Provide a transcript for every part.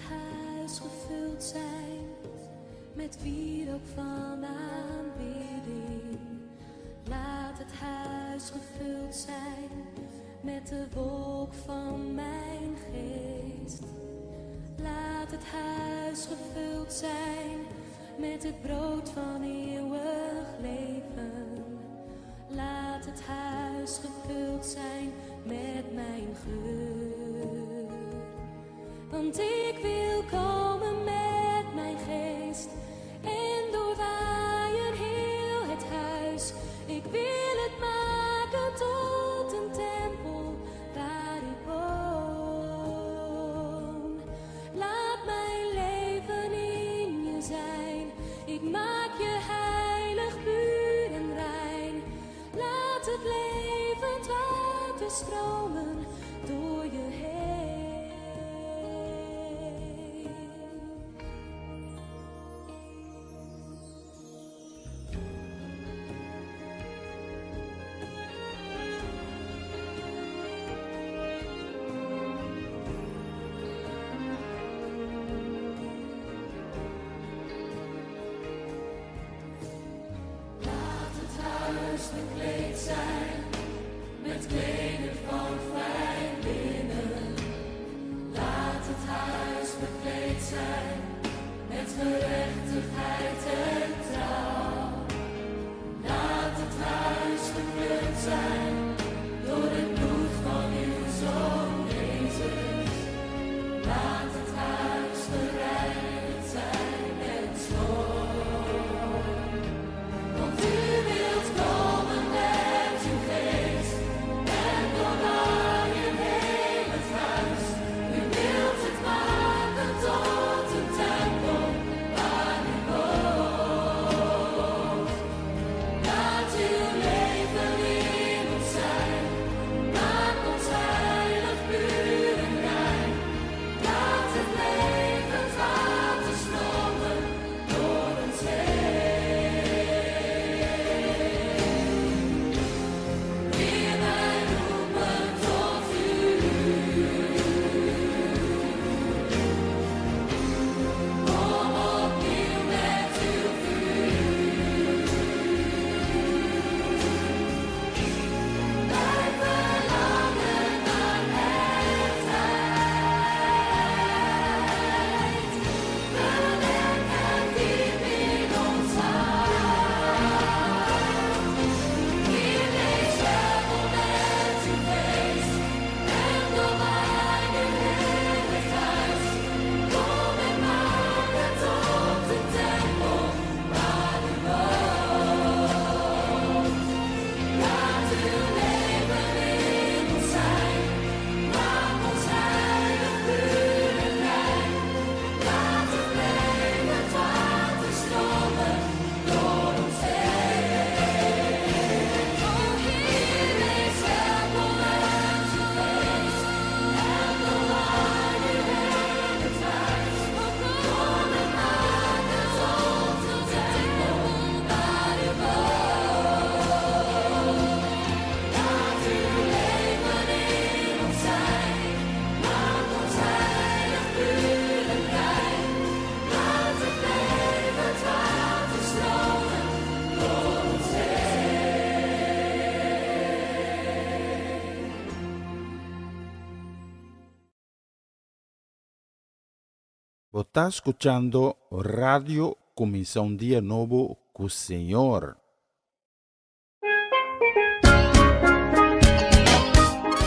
huis gevuld zijn met wierook van aanbidding. Laat het huis gevuld zijn met de wolk van mijn geest. Laat het huis gevuld zijn met het brood van eeuwig leven. Laat het huis gevuld zijn met mijn geur. Want ik wil komen met mijn geest en doorwaaien heel het huis. Ik wil het maken tot een tempel waar ik woon. Laat mijn leven in je zijn. Ik maak je heilig, puur en rein. Laat het levend water stromen door je heen. Laat het huis bekleed zijn met kleden van fijn linnen. Laat het huis bekleed zijn met gerechtigheid en trouw. Laat het huis gekleurd zijn door het bloed van uw zoon Jezus. Laat het huis gereinigd zijn en schoon. Want u wilt komen met uw geest en doorwaaien heel het huis. U wilt het maken tot een tempel waar u woont. Laat uw leven in ons zijn, maak ons heilig, puur en rein. Laat het levend water stromen door ons heen. Heer, wij roepen tot u. Kom opnieuw met uw vuur. Wij verlangen naar echtheid. Bewerk het diep in ons hart. Heer, wees welkom met uw geest en doorwaai nu heel het huis. Kom en maak het tot een tempel waar u woont. Laat uw leven in ons zijn, maak ons heilig, puur en rein. Laat het levend water stromen door ons heen. O Heer, wees welkom met uw geest en doorwaai nu heel het huis. Kom en maak het tot een tempel waar u woont. Laat uw leven in ons zijn, maak ons heilig, puur en rein. Laat het levend water stromen door ons heen. Bo ta skuchando Radio Kuminsá un Dia Nobo ku Señor.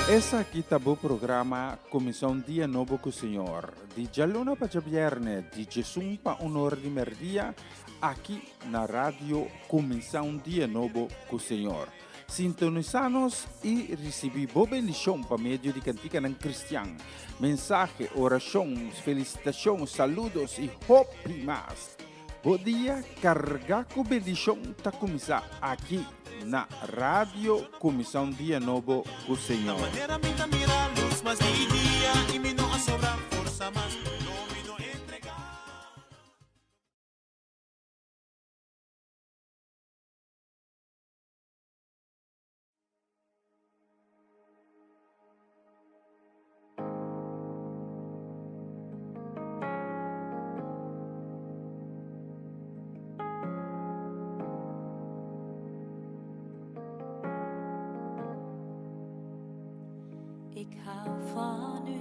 Esaki ta bo programa Kuminsá un Dia Nobo ku Señor, di djaluna pa djabièrnè, di djesun pa un or di mèrdia, aki na Radio Kuminsá un Dia Nobo ku Señor. Sintonisá nos i risibí bo bendishon pa medio di kantikanan kristian, mensahe, orashon, felisitashon, saludos i hopi mas. Bo dia kargá ku bendishon ta kuminsá aki na Radio Kuminsá un Dia Nobo ku Señor. Ik hou van u.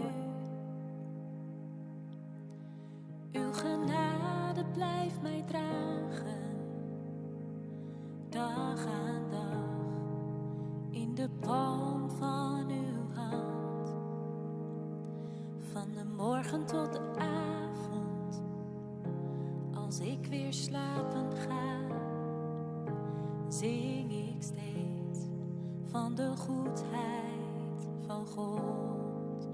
Uw genade blijft mij dragen, dag aan dag, in de palm van uw hand. Van de morgen tot de avond, als ik weer slapen ga, zing ik steeds van de goedheid van God.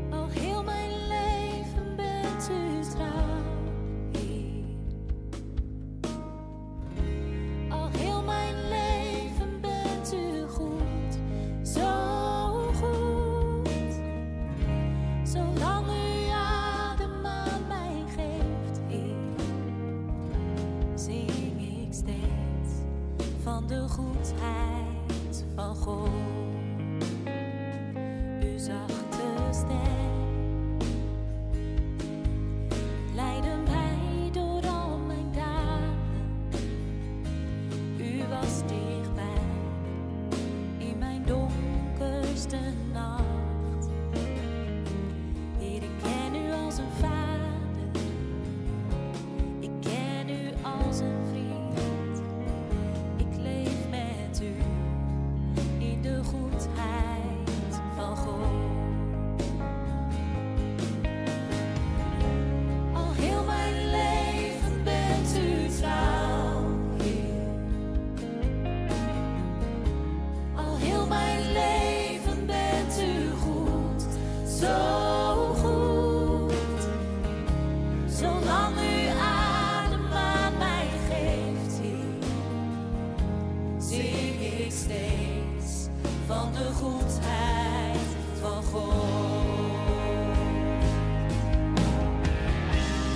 Al heel mijn leven bent u trouw, Heer. Al heel mijn leven bent u goed, zo goed. Zolang u adem aan mij geeft, Heer, zing ik steeds van de goedheid van God. Uw zachte stem leidde mij door al mijn dagen. U was dichtbij in mijn donkerste nacht. Heer, ik ken u als een vader. Ik ken u als een vriend. Ik leef met u in de goedheid van God. Al heel mijn leven bent u trouw, Heer. Al heel mijn leven bent u goed, zo goed. Zolang u adem aan mij geeft, Heer, zing ik steeds van de goedheid van God.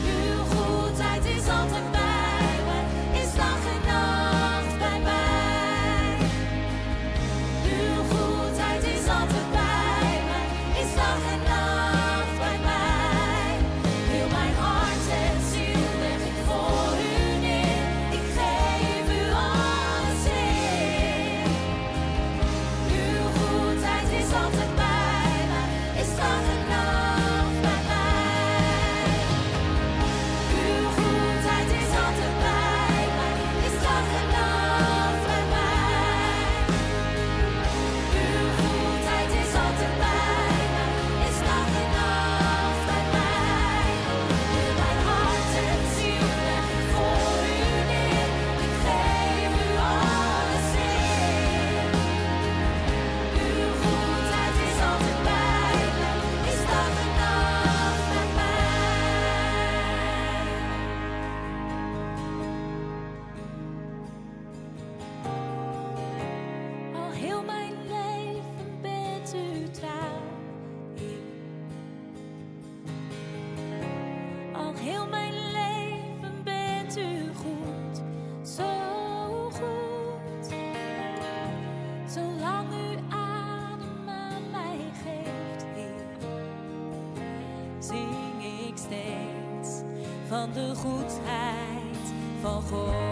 Uw goedheid is altijd bij mij, is dag en nacht bij mij. Uw goedheid is altijd bij mij, is dag en nacht bij mij. Heel mijn hart en ziel leg ik voor u neer. Ik geef u alles, Heer. Uw goedheid is altijd bij mij, is dag en nacht bij mij. Uw goedheid is altijd bij mij, is dag en nacht bij mij. Uw goedheid is altijd bij mij, is dag en nacht bij mij. Heel mijn hart en ziel leg ik voor u neer. Ik geef u alles, Heer. Uw goedheid is altijd bij mij, is dag en nacht bij mij. Al heel mijn leven bent u trouw, Heer. Al heel mijn leven bent u goed, zo goed. Zolang u adem aan mij geeft, Heer, zing ik steeds van de goedheid van God.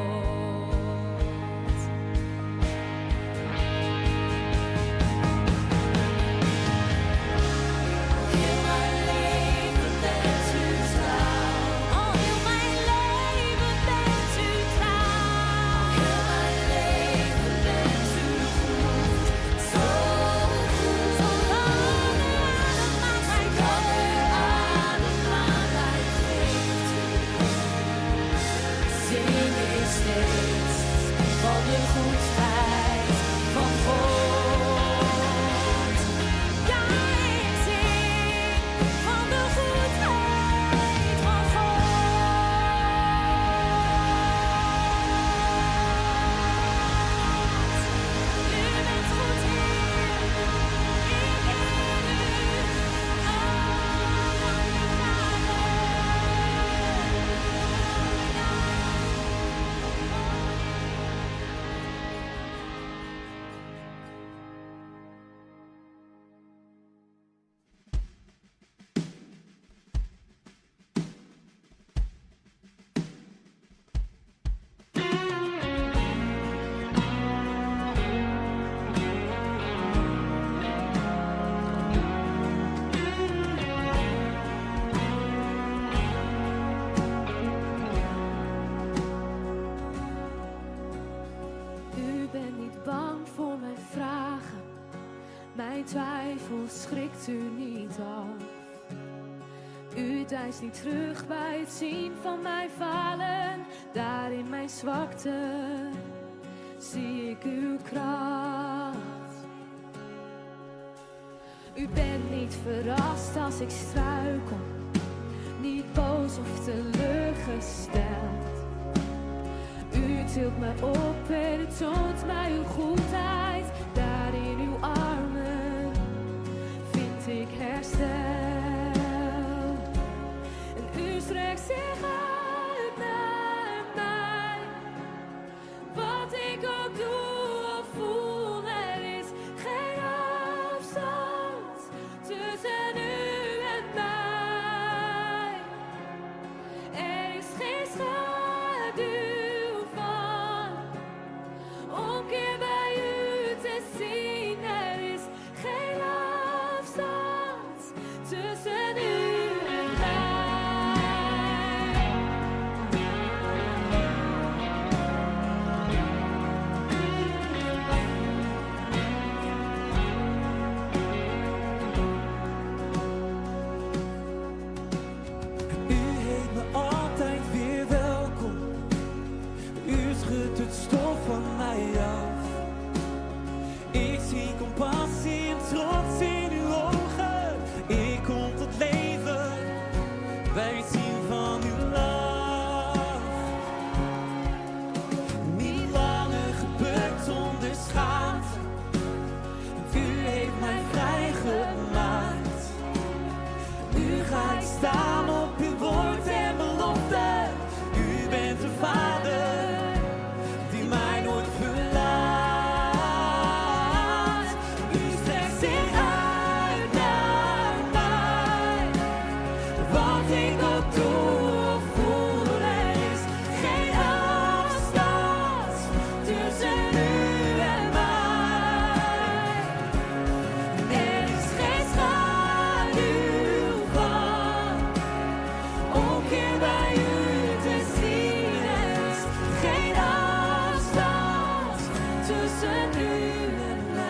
Al heel mijn leven bent u trouw. Al heel mijn leven bent u trouw. Al heel mijn leven bent u goed, zo goed. Zolang u adem aan mij adem aan mij geeft, zing ik steeds. Mijn twijfel schrikt u niet af. U deinst niet terug bij het zien van mijn falen. Daar in mijn zwakte zie ik uw kracht. U bent niet verrast als ik struikel, niet boos of teleurgesteld. U tilt mij op en u toont mij uw goedheid. Daar in uw armen vind ik herstel. En u strekt zich uit naar mij. Wat ik ook doe of voel, er is geen afstand tussen u en mij. Er is geen schaduw van omkeer bij u te zien. Er is geen afstand tussen u en mij. U heet me altijd weer welkom. U schudt het stof van mij af. Ik zie compassie en trots in uw ogen. Ik kom tot leven bij het zien van uw lach. Niet langer gebukt onder schaamte. U heeft mij vrijgemaakt. Nu ga ik staan op uw woord en belofte. U bent de Vader die mij nooit verlaat. U strekt zich uit naar mij. Wat ik ook doe of voel, er is geen afstand tussen u en mij. Er is geen schaduw van omkeer bij u te zien. Er is geen afstand tussen u en mij.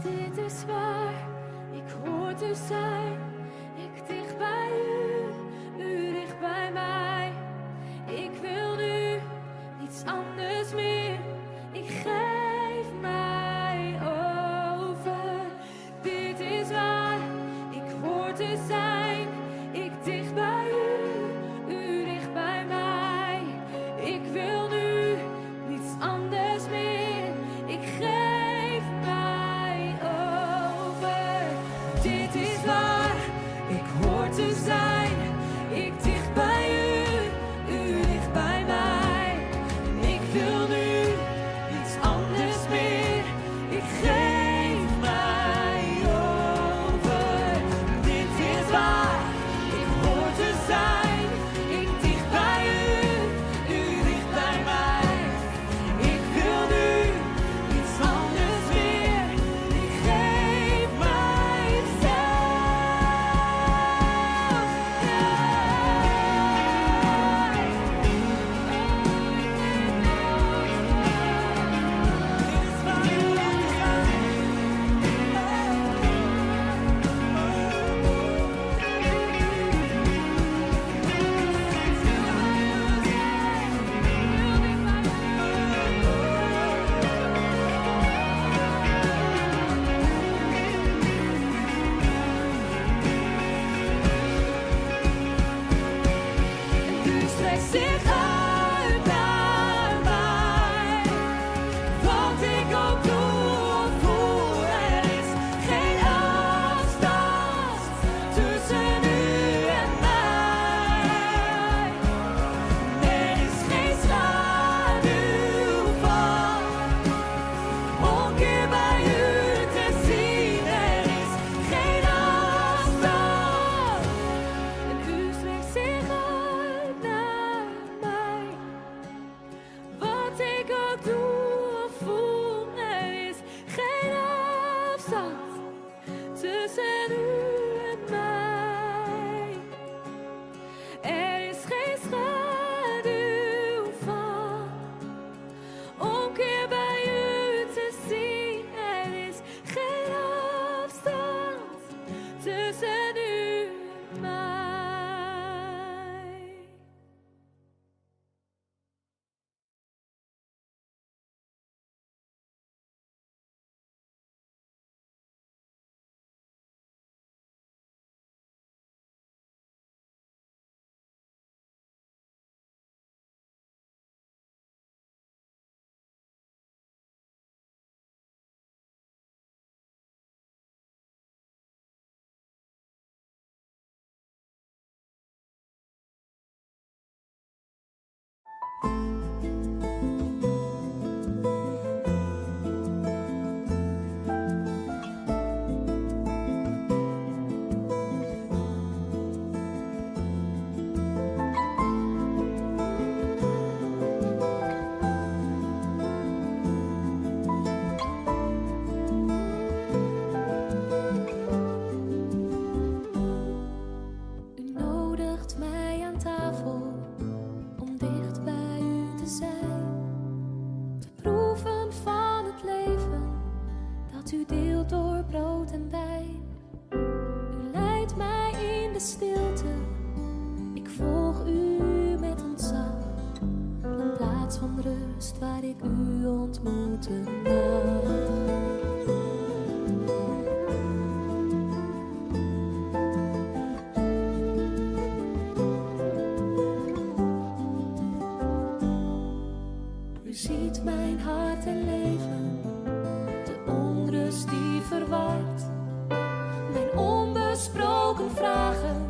Dit is waar ik hoor te zijn. Ik dicht bij u, u dicht bij mij. Ik wil nu niets anders meer. Ik geef mij over. Dit is waar ik hoor te zijn. Ik dicht bij u, u dicht bij mij. Ik wil nu niets anders meer. Ik geef mij over. Dit is waar. U nodigt mij aan tafel om dicht bij u te zijn. Te proeven van het leven dat u deelt door brood en wijn. U leidt mij in de stilte, ik volg u met ontzag. Een plaats van rust waar ik u ontmoeten mag. U ziet mijn hart en leven, de onrust die verwart. Mijn onbesproken vragen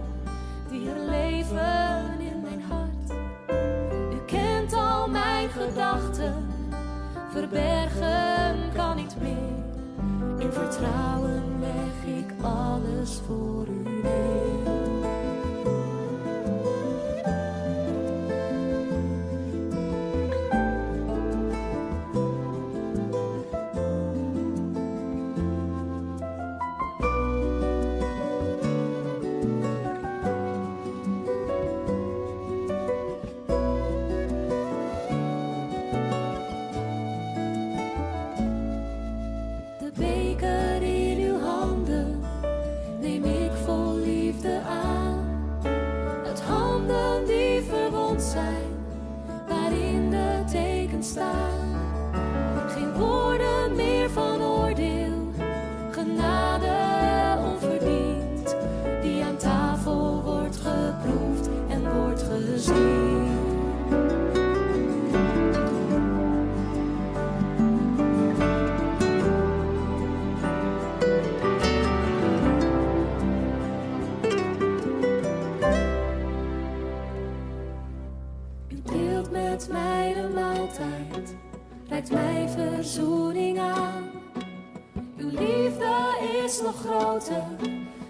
die er leven in mijn hart. U kent al mijn gedachten, verbergen kan niet meer. In vertrouwen leg ik alles voor u neer. De beker in uw handen neem ik vol liefde aan. Uit handen die verwond zijn, waarin de tekens staan. Geen woorden meer van oordeel, genade onverdiend, die aan tafel wordt geproefd en wordt gezien. U deelt met mij de maaltijd, reikt mij verzoening aan. Uw liefde is nog groter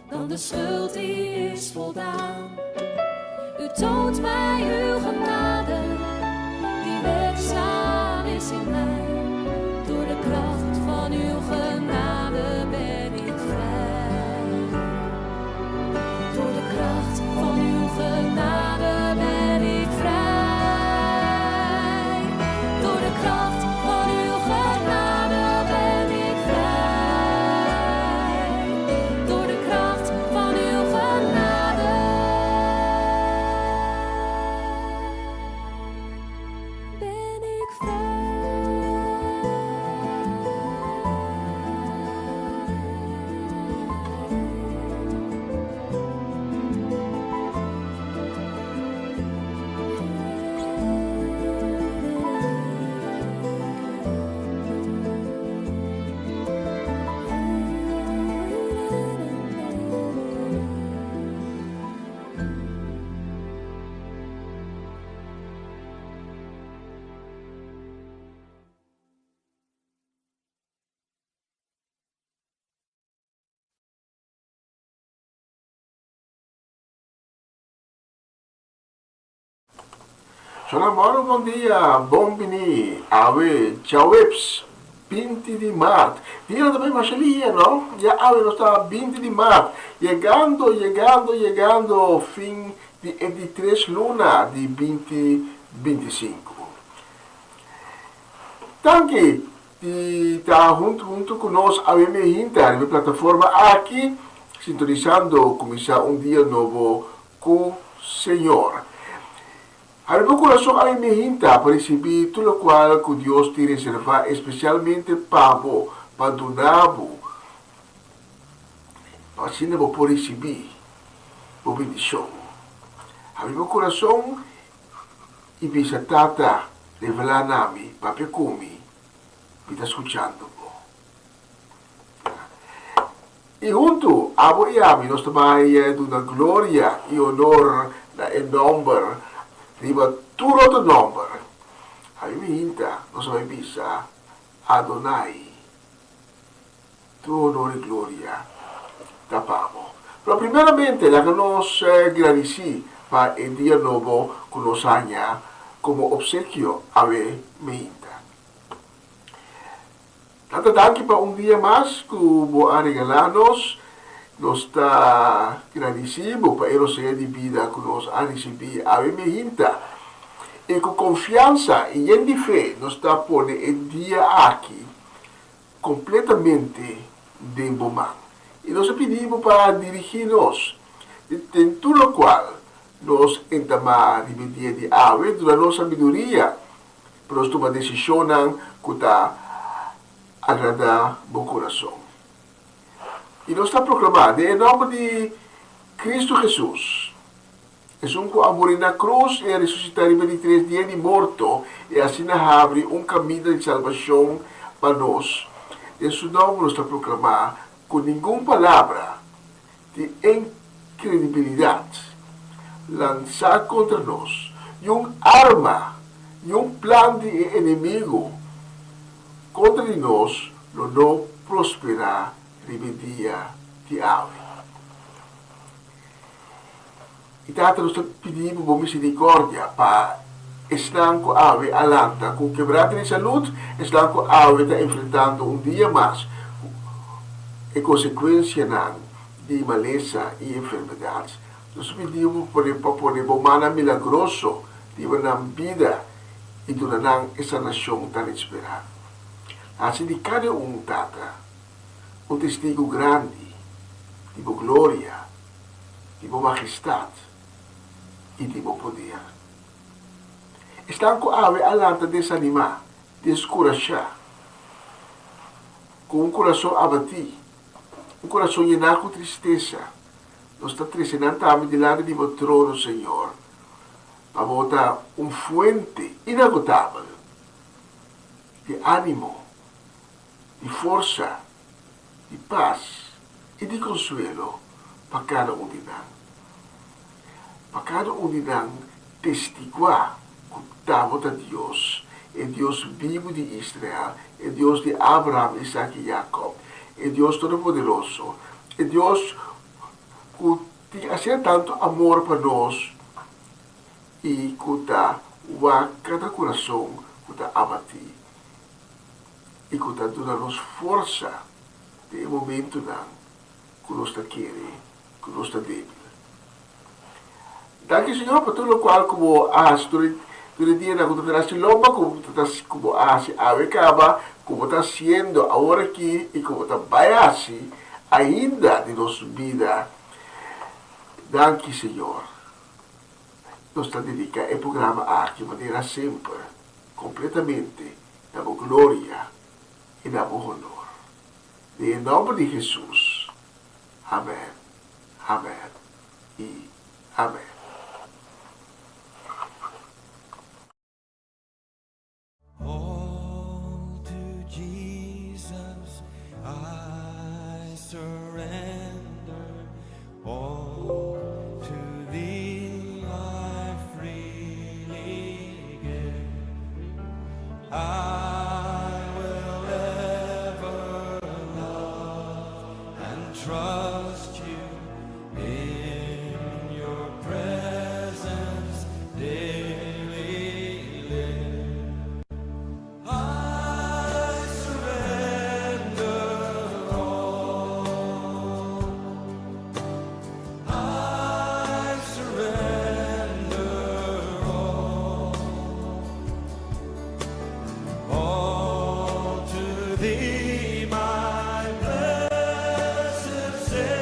dan de schuld die is voldaan. U toont mij uw genade, die werkzaam is in mij. Door de kracht van uw genade ben ik vrij. Door de kracht van uw genade ben ik vrij. Door de kracht van uw genade ben ik vrij. Door de kracht van uw genade ben ik Sra. Mauro bon dia, bon bini. Awe djaweps 20 di mart. Dia ta bai masha lihe no? Ya awe nos ta 20 di mart. Yegando, yegando, yegando fin di e di tres luna di 20 25. Danki di ta huntu huntu ku nos awe mehinta riba e plataforma aki, sintonisando kuminsá un dia nobo ku Señor. Habri bo kurason awe mehinta pa risibí tur lokual ku Dios tin reservá espesialmente pa bo, pa duna bo, pa asina bo por risibí bo bendishon. Habri bo kurason i bisa, Tata, revelá na mi, papia ku mi, mi ta skuchando bo. I huntu, abo i ami, nos ta bai duna gloria i honor na e nòmber riba tur otro nòmber. Awe mihinta nos a bai bisa Adonai, tur honor i gloria ta pa bo. Pero primeramente laga nos gradisí pa e dia nobo ku nos haña komo opsekio awe mihinta. Tata danki pa un dia mas ku bo a regalá nos. Nos ta gradisí bo pa e rosea di bida ku nos a risibí awe mehinta. I ku konfiansa i yen di fe nos ta pone e dia aki kompletamente den bo man. I nos a pidi bo pa dirigí nos den tur lokual nos entamá riba e dia di awe. Duna nos sabiduria Pa nos tuma desishonnan ku ta agradá bo kurason. I nos ta proklamá den e nòmber di Kristu Hesus, esun ku a muri na krus i a resusitá riba di tres dia di morto i asina habri un kaminda di salbashon pa nos, den su nòmber nos ta proklamá ku ningun palabra di inkredibilidat lansá kontra nos, i un arma i un plan di e enemigu kontra di nos lo no prosperá riba e dia di awe. I Tata, nos ta pidi Bo bo miserikòrdia pa esnan ku awe a lanta ku kebrante di salud, esnan ku awe ta enfrentando un dia mas e konsekuensianan di malesa i enfermedat. Nos ta pidi Bo pa pone Bo mannan milagroso riba nan bida i duna nan e sanashon tan esperá. Hasi di kada un, Tata, un testigu grandi di Bo gloria. di bo magestat i di bo poder. Esnan ku awe a lanta desanimá, deskurashá, ku un kurason abatí, un kurason yená ku tristesa, nos ta trese nan tambe dilanti di bo trono, Señor, pa bo ta un fuente inagotabel di ánimo, di forsa, di pas i di konsuelo pa kada un di nan. Pa kada un di nan testiguá ku ta bo ta Dios, e Dios bibu di Israel, e Dios di Abraham, Isaac i Jacob, e Dios Todopoderoso, e Dios ku tin asina tantu amor pa nos i ku ta wak kada kurason ku ta abatí. i ku ta duna nos forsa den e momentunan ku nos ta kere ku nos ta débil. Danki Señor pa tur lokual ku bo a hasi tur e dianan ku ta tras di lomba ku ku bo a hasi awe kaba, ku bo ta hasiendo awor aki i ku bo ta bai hasi ainda den nos bida. Danki Señor. Nos ta dediká e programa aki manera semper kompletamente na bo gloria i na bo honor. Den e nòmber di Hesus, amèn, amèn i amèn. All to Jesus I surrender, all to thee I freely give. I will ever love and trust you in your presence daily live. I surrender all. I surrender all. All to thee, my blessed Savior.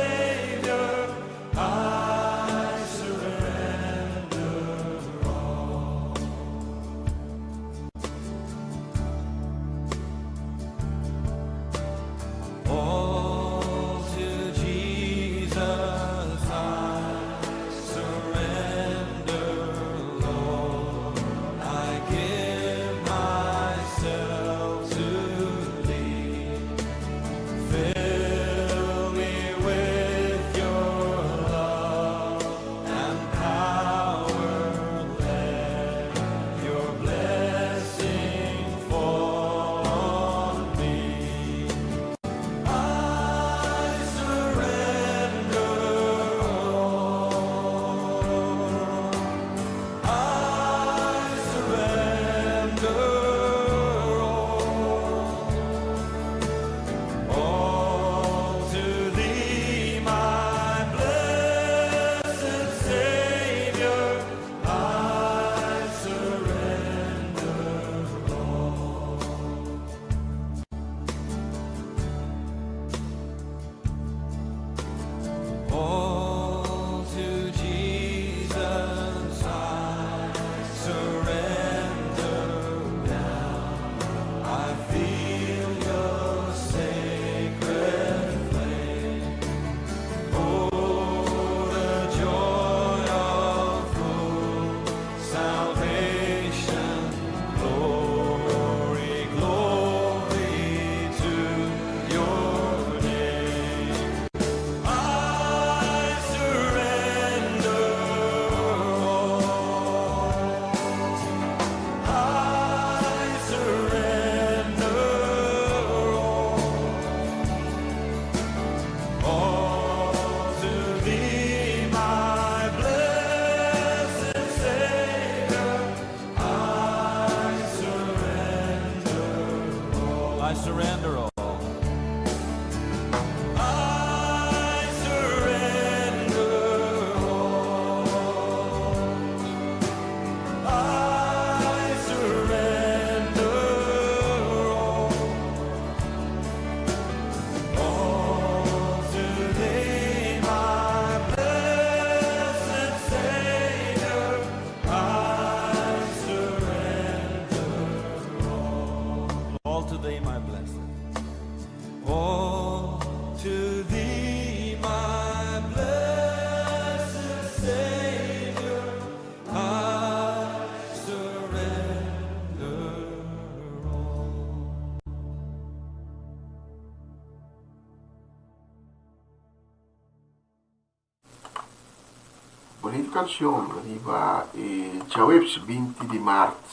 kanshon riba e djaweps 20 di mart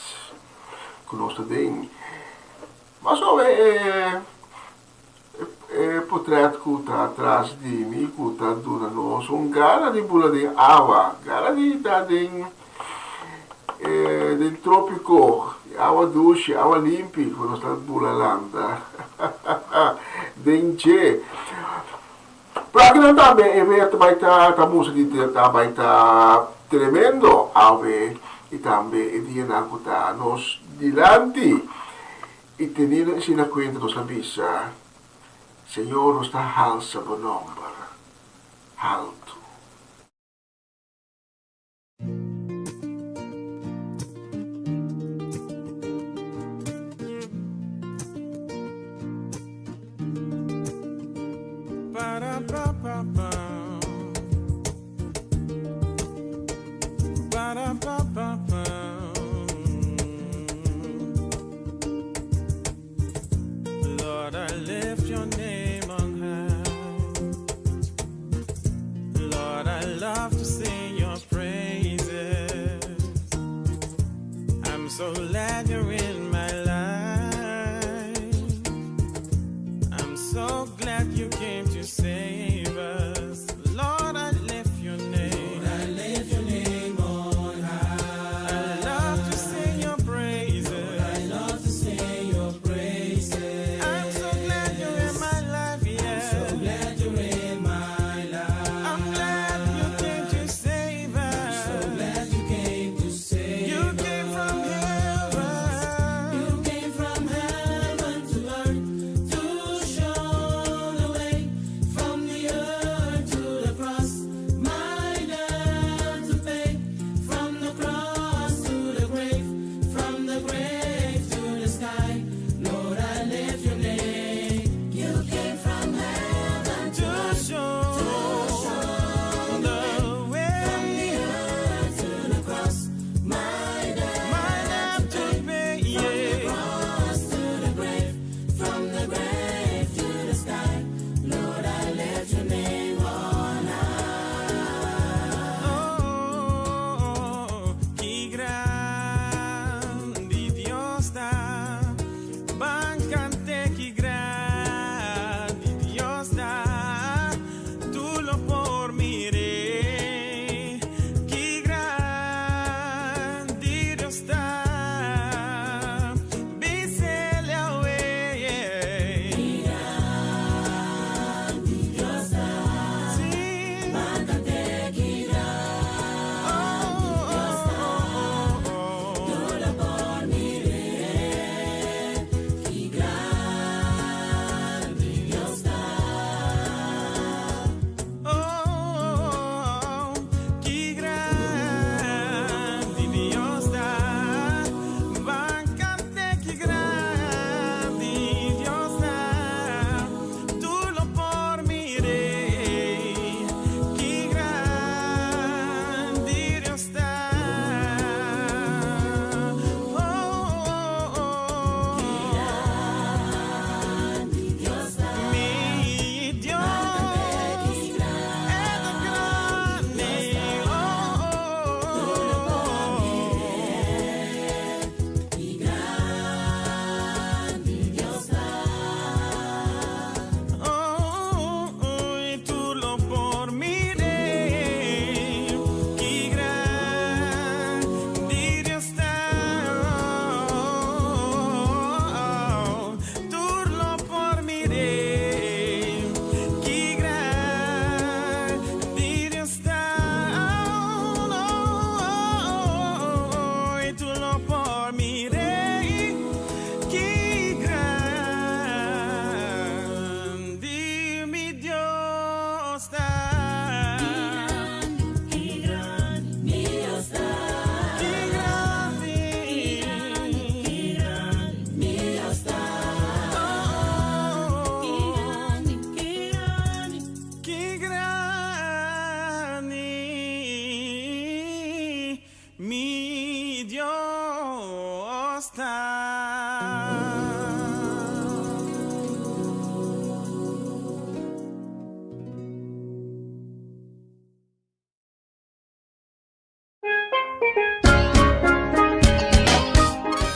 ku nos ta den. Mas obe e e potret ku ta tras di mi ku ta duna nos un gana di bula den awa, gana di ta den e den tropiko, awa dushi, awa limpi ku nos ta bula lanta den dje. Plakinan tambe e weer ta bai ta ta mustra di ta bai ta tremendo awe i tambe e dianan ku ta nos dilanti. I teniendo esei na kuenta nos a bisa, Señor nos ta halsa bo nòmber haltu. Lord, I lift your name on high. Lord, I love to sing your praises. I'm so glad you're in my life. I'm so glad you came to save us. Lord, I lift your name. Lord, I lift your name on high. I love to sing your praises. Lord, I love to sing your praises. I'm so glad you're in my life, yeah. I'm so glad you're in my life. I'm glad you came to save us. I'm so glad you came to save You came from heaven. You came from heaven to earth to show the way from the earth to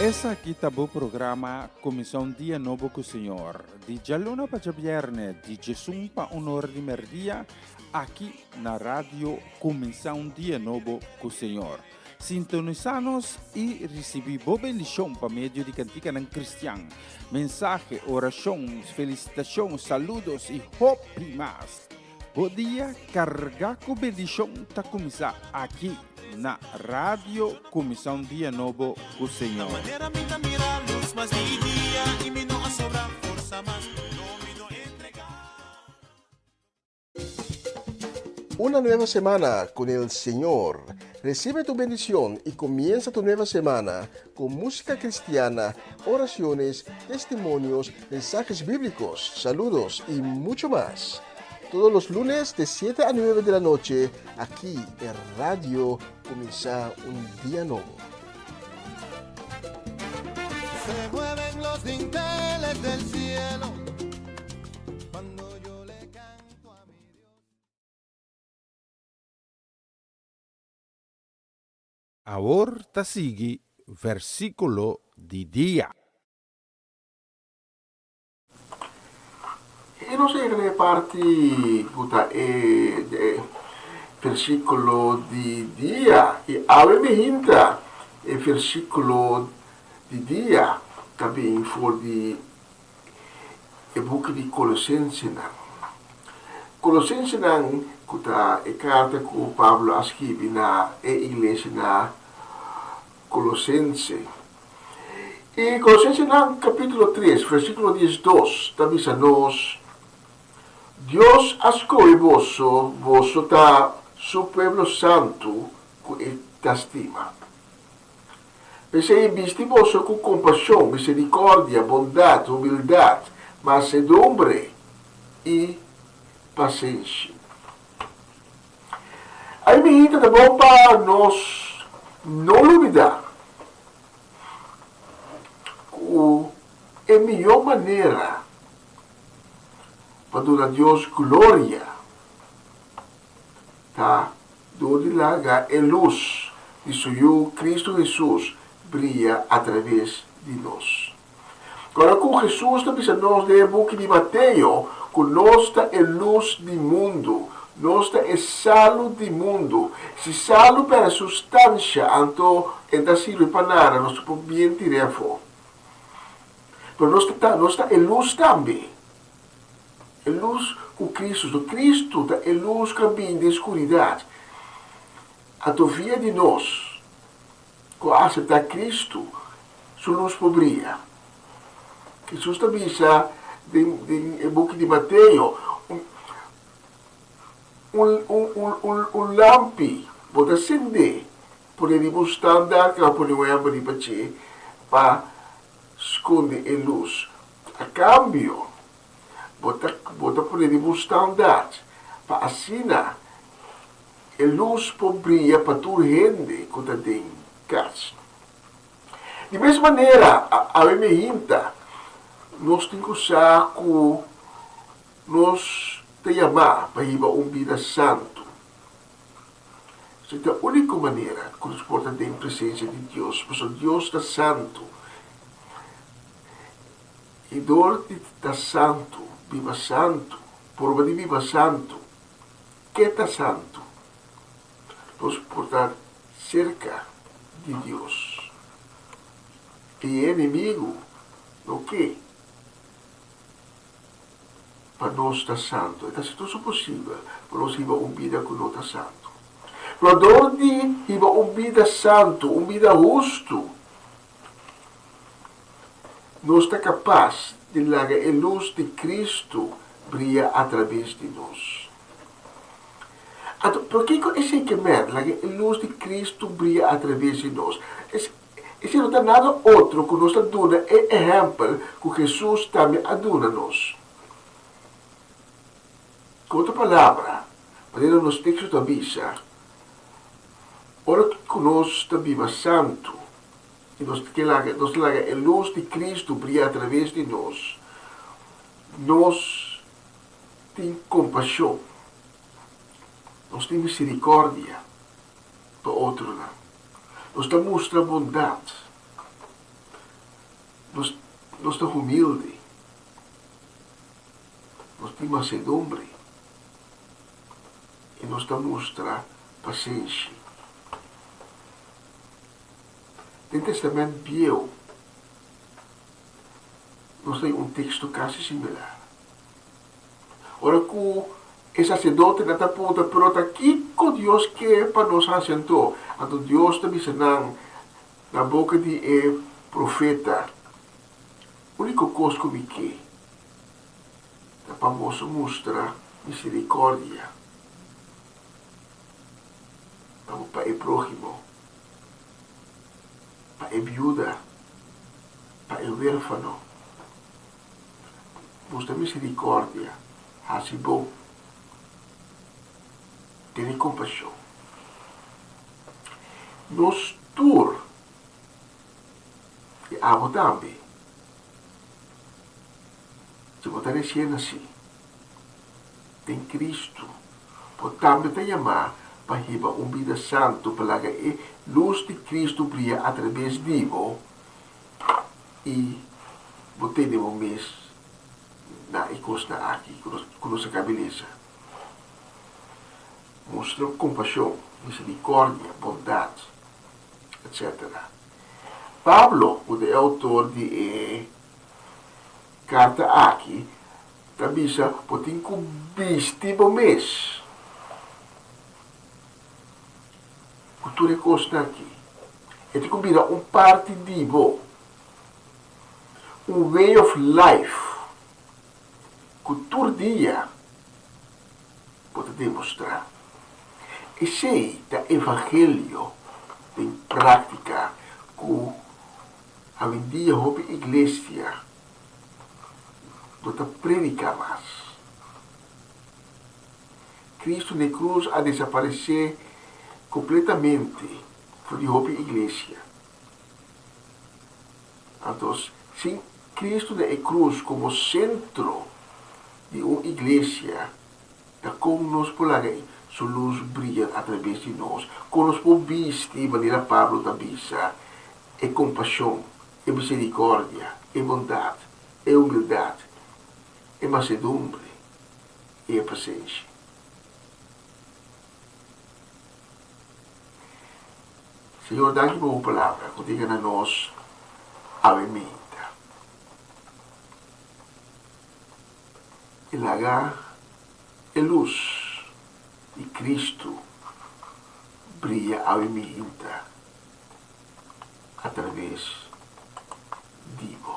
Esaki ta bo programa Kuminsá un Dia Nobo ku Señor, di djaluna pa djabièrnè, di djesun pa un ora di mèrdia, aki na Radio Kuminsá un Dia Nobo ku Señor. Sintonisá nos i risibí bo bendishon pa medio di kantikanan kristian, mensahe, orashon, felisitashon, saludos i hopi mas. Bo dia kargá ku bendishon ta kuminsá aki na Radio Kuminsá un Dia Nobo ku Señor. Una nueva semana con el Señor. Recibe tu bendición y comienza tu nueva semana con música cristiana, oraciones, testimonios, mensajes bíblicos, saludos y mucho más. Todos los lunes de 7 a 9 de la noche, aquí en Radio Comienza un Día Nuevo. Se mueven los dinteles del cielo cuando yo le canto a mi Dios. Awor ta sigui versíkulo di dia. E nos a yega na e parti ku ta e versíkulo di dia. I awe mi hinta e versíkulo di dia ta bin for di e buki di Kolosensenan. Kolosensenan ku ta e karta ku Pablo a skibi na e iglesia na Kolosense. I Kolosensenan kapítulo tres versíkulo diesdos ta bisa nos, Dios a skohe boso, boso ta su pueblo santu ku e ta stima. P'esei bisti boso ku kompashon, miserikòrdia, bondat, humildat, mansedumbre i pasenshi. Ai mi hita ta bon pa nos no lubidá ku e mihó manera pa duna Dios gloria ta Dor di laga e lus di su Yu Cristo Hesus bria atraves di nos. Ora ku Hesus ta bisa nos den e buki di Mateo ku nos ta e lus di mundu, nos ta e salu di mundu. Si salu pèrdè sustansha anto e ta sirbi pa nada, nos ta por bien tir'é afó. Pero nos ta nos ta e lus tambe. E lus ku Kristu so. Kristu ta e lus ku a bini den skuridat. Anto via di nos ku a aseptá Kristu, su lus por bria. Hesus ta bisa den den e buki di Mateo, Un un un un un lampi bo ta sendé pone riba un standaard ku a pone un hèmber riba dje pa skonde e lus. A kambio, bo ta bo ta pone riba un standaard pa asina e lus por bria pa tur hende ku ta den kas. Di mes manera, awe mehinta nos tin ku sa ku nos ta yamá pa hiba un bida santu. Esei ta e úniko manera ku nos por ta den presensia di Dios, pasobra Dios ta santu. I dor di ta santu, biba santu, purba di biba santu, ke ta santu, nos por ta serka di Dios. I e enemigu no ke pa nos ta santu. E ta hasi tur su posibel pa nos hiba un bida ku no ta santu. Pero dor di hiba un bida santu, un bida hustu, Nos ta kapas di laga e lus di Kristu bria atraves di nos. Anto, pakiko esei ke mèt, laga e lus di Kristu bria atraves di nos? Esei no ta nada otro ku nos ta duna e ehèmpel ku Hesus tambe a duna nos. Ku otro palabra, manera nos teksto ta bisa, ora ku nos ta biba santu, I nos ke laga, nos ta laga e lus di Cristo bria atraves di nos, nos tin compasion, nos tin misericordia pa otronan, nos ta mustra bondad. Nos, nos ta humilde. Nos tin mansedumbre. I nos ta mustra pasenshi. Den Testament Bieu, nos ta un teksto kasi similar. Ora ku e saserdotenan ta puntra, Pero ta kiko Dios ke pa nos hasi anto? Anto Dios ta bisa nan na boka di e profeta, Úniko kos ku mi ke ta pa boso mustra miserikòrdia pa e próhimo, pa e biuda, pa e wérfano. Mustra miserikòrdia, hasi bon, tene kompashon. Nos tur, i abo tambe, si bo ta resien nasí den Kristu, bo tambe ta yamá pa hiba un bida santu, pa laga e lus di Kristu bria atraves di bo i bo tene bo mes na e kosnan aki ku nos a kabi lesa. Mustra kompashon, miserikòrdia, bondat, etsetera. Pablo, ku ta e outor di e karta aki, ta bisa, Bo tin ku bisti bo mes ku tur e kosnan aki. E tin ku bira un parti di bo, un way of life ku tur dia bo ta demostrá. Esei ta evangelio den práktika ku awendia hopi iglesia no ta prediká mas. Kristu n'e krus a desaparesé kompletamente for di hopi iglesia. Anto, sin Kristu na e krus komo sentro di un iglesia, ta kon nos por laga Su lus bria atraves di nos? Kon nos por bisti, manera Pablo ta bisa, e kompashon, e miserikòrdia, e bondat, e humildat, e mansedumbre i e pasenshi? Señor, danki pa bo palabra ku ta na nos awe meinta. I laga e lus di Kristu bria awe meinta atraves di bo.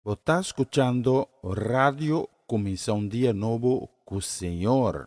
Bo ta skuchando Radio Kuminsá un Dia Nobo ku Señor.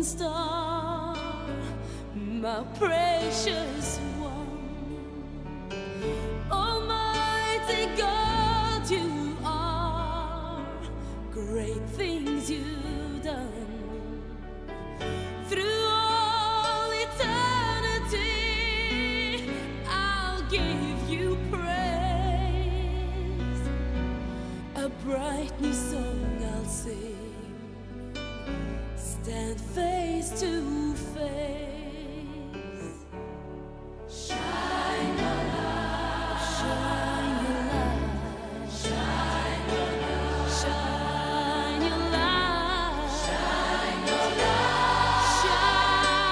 morning star, my precious one. Almighty God, you are. Great things you've done. Through all eternity, I'll give you praise. A bright new song I'll sing. Stand face to face. Shine your light. Shine your light. Shine your light. Shine your light. Shine your light. Shine,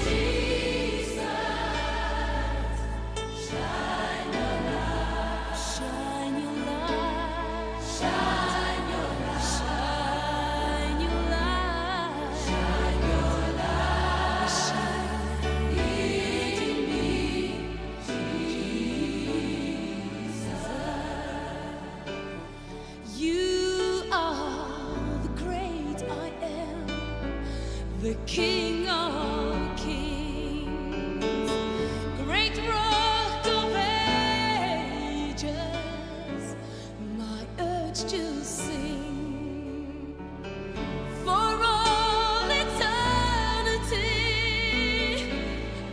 Jesus. Shine your light. Shine your light. Shine your light. Shine your light. Shine your light. Shine in me, Jesus. You are the great I am, the King of kings, great rock of ages, my urge to sing. For all eternity,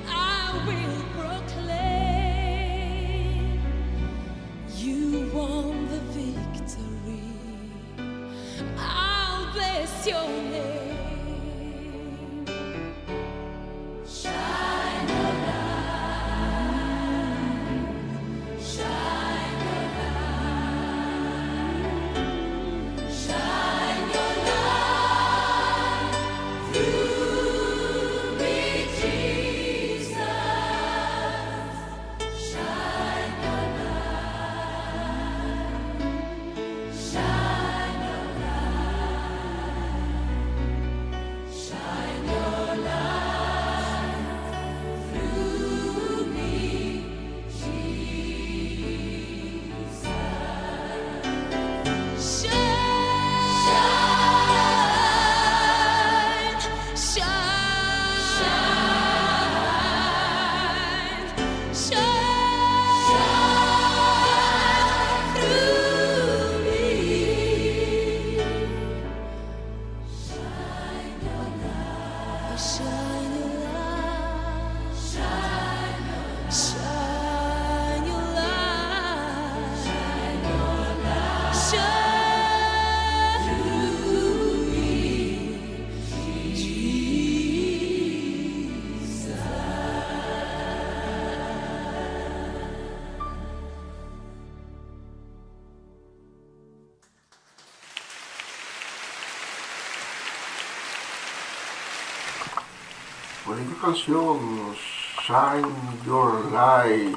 I will proclaim. You won the victory. I'll bless your name. Shine your light. Shine your light. Shine your light through me, Jesus. Shine your light. Shine your light. Shine your light through me, Jesus. Shine, shine, shine, shine through me. Shine your light, shine your light, shine your, shine your light, shine your light, shine through me, Jesus. Bonita canción, Shine Your Light.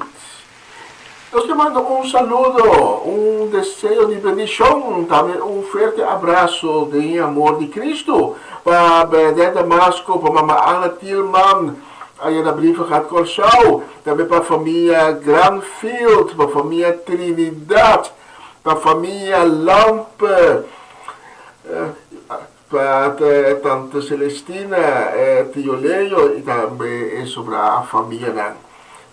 Nos ta manda un saludo, un deseo di bendicion, tambe un fuerte abraso den e amor di Cristo pa Bernadette Damasco, pa Mama Ana Tielman, aya na Brievengat Corsou, tambe pa famia Granfield, pa famia Trinidad, pa famia Lampe, Pa Tante Celestina, Tio Leo y tambe e sobra famianan.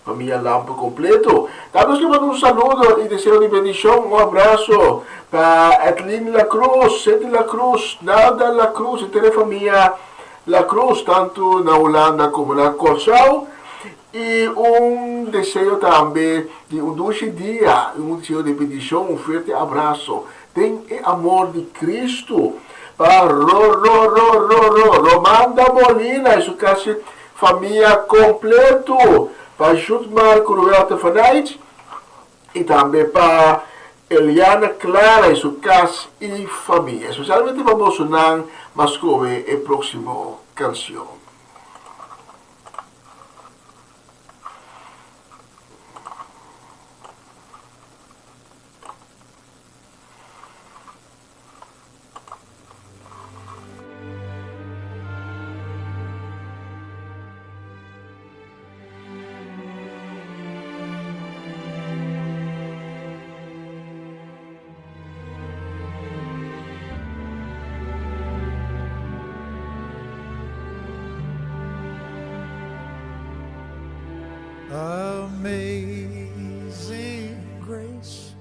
Famia Lampe completo. Ta nos ke manda un saludo y deseo di bendicion, un abrazo pa Edlin La Cruz, Cindy La Cruz, Nalda La Cruz y tur e famia La Cruz tanto na Hulanda como na Corsou. Y un deseo tambe di un dushi dia, un deseo di bendicion, un fuerte abrazo Den e amor di Cristo pa ro ro ro ro ro Romanda Molina y su casi famia completo, pa Jutmar Curuelta van Eyck y tambe pa Eliana Clara y su cas y famia. Especialmente pa bosonan mas scohe e proximo cancion. Amazing grace,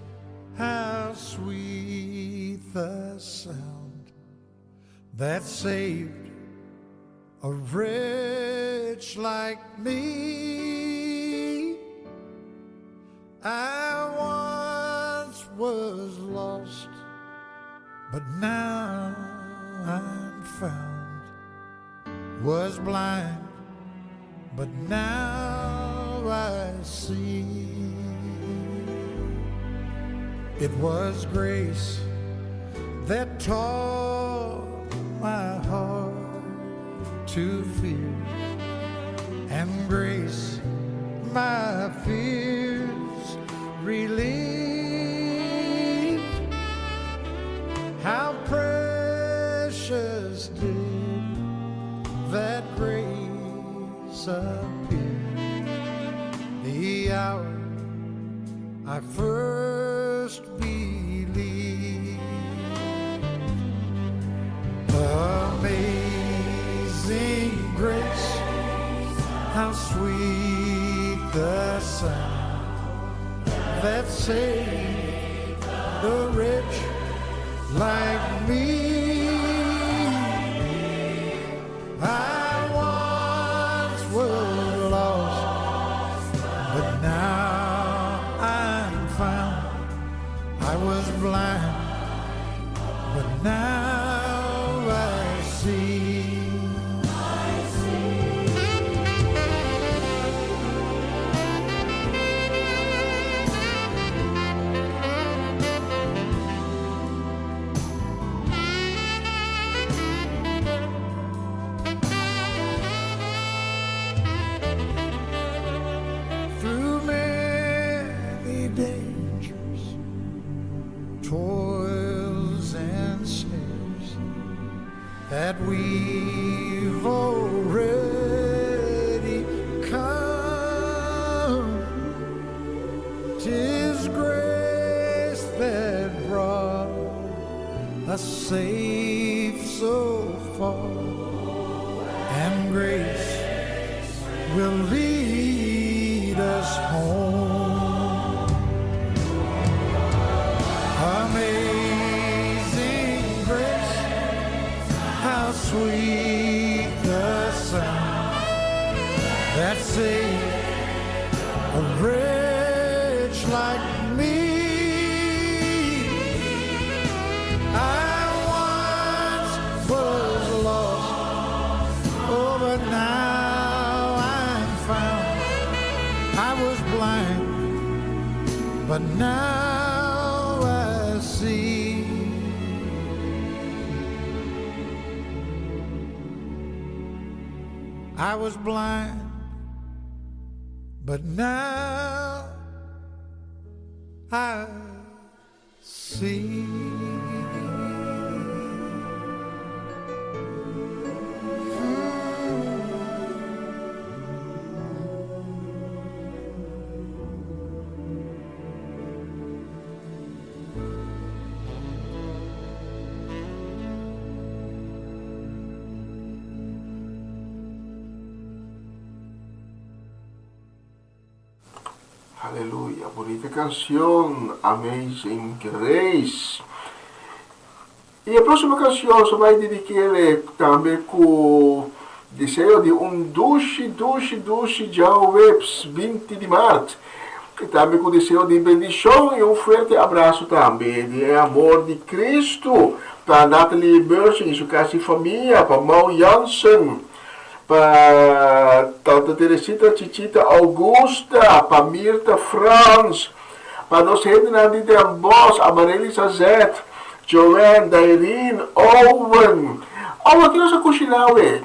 how sweet the sound that saved a wretch like me. I once was lost, but now I'm found. Was blind, but now I see. It was grace that taught my heart to fear, and grace my fears relieved. How precious did that grace appear the hour I first believed. Amazing grace, how sweet the sound that saved a wretch like me. I once was lost, but now I'm found. I was blind, but now I see. Through many dangers, toils and snares that we've already come. 'Tis grace that brought us safe so far, and grace will lead us home. Amazing grace, how sweet the sound that saved a wretch like me. I once was lost, oh, but now I'm found. I was blind, but now I see. I was blind, but now I see. Aleluya, bunita kansion, Amazing Grace. I e próksimo kansion nos bai dedik'é tambe ku deseo di un dushi, dushi, dushi djaweps 20 di mart. I tambe ku deseo di bendishon i un fuerte abraso tambe di e amor di Kristu pa Natalie Merchant i su kas i famia, pa Mau Jansen, pa Tante Teresita Chichita Augusta, pa Mirta Frans, pa nos hendenan di Den Bosch, Amarelys Azet, Joanne, Dairine, Owen. Owen, ki nos a kushiná awe?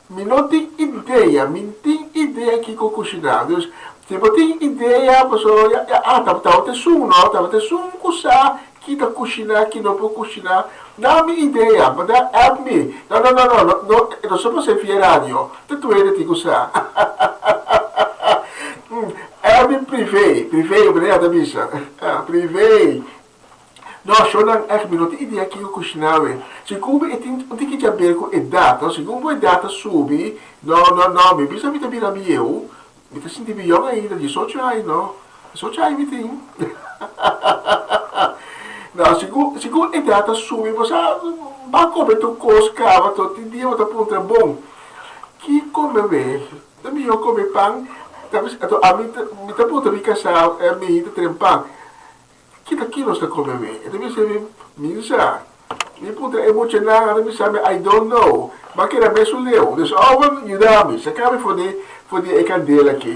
Mi no tin idea, mi tin idea kiko kushiná. Dus, si bo tin idea, pasobra ya, ya, ah, tabata esun, no, tabata esun ku sa ki ta kushiná, ki no por kushiná. Na mi idea, manda app mi. No, no, no, no, no, no, no sa pas'é via radio. Ta tur hende tin ku sa. App mi privé, privé, manera ta bisa. Privé. No, shownan ègt mi no tin idea kiko kushiná awe. Segun mi e tin un tiki djaber ku edat, no, segun bo edat ta subi, no, no, no, mi bisa mi ta bira bieu. Mi ta sinti mi yong ainda, diesocho aña no, diesocho aña mi tin. No, segun, segun edat ta subi bo sa ba kome tur kos kaba, to tin dia bo ta puntra bon, ki kome we? Ta mihó kome pan? Ta bisa, anto ami ta, mi ta puntra mi kasá, mi hita tren pan, ki ta ki nos ta kome we? E ta bisa mi, mi sa. Mi puntra e muchanan, nan ta bisa mi, I don't know. M'a keda mesun leu. Dus Owen, yuda mi, saka mi for di, for di e kandela aki.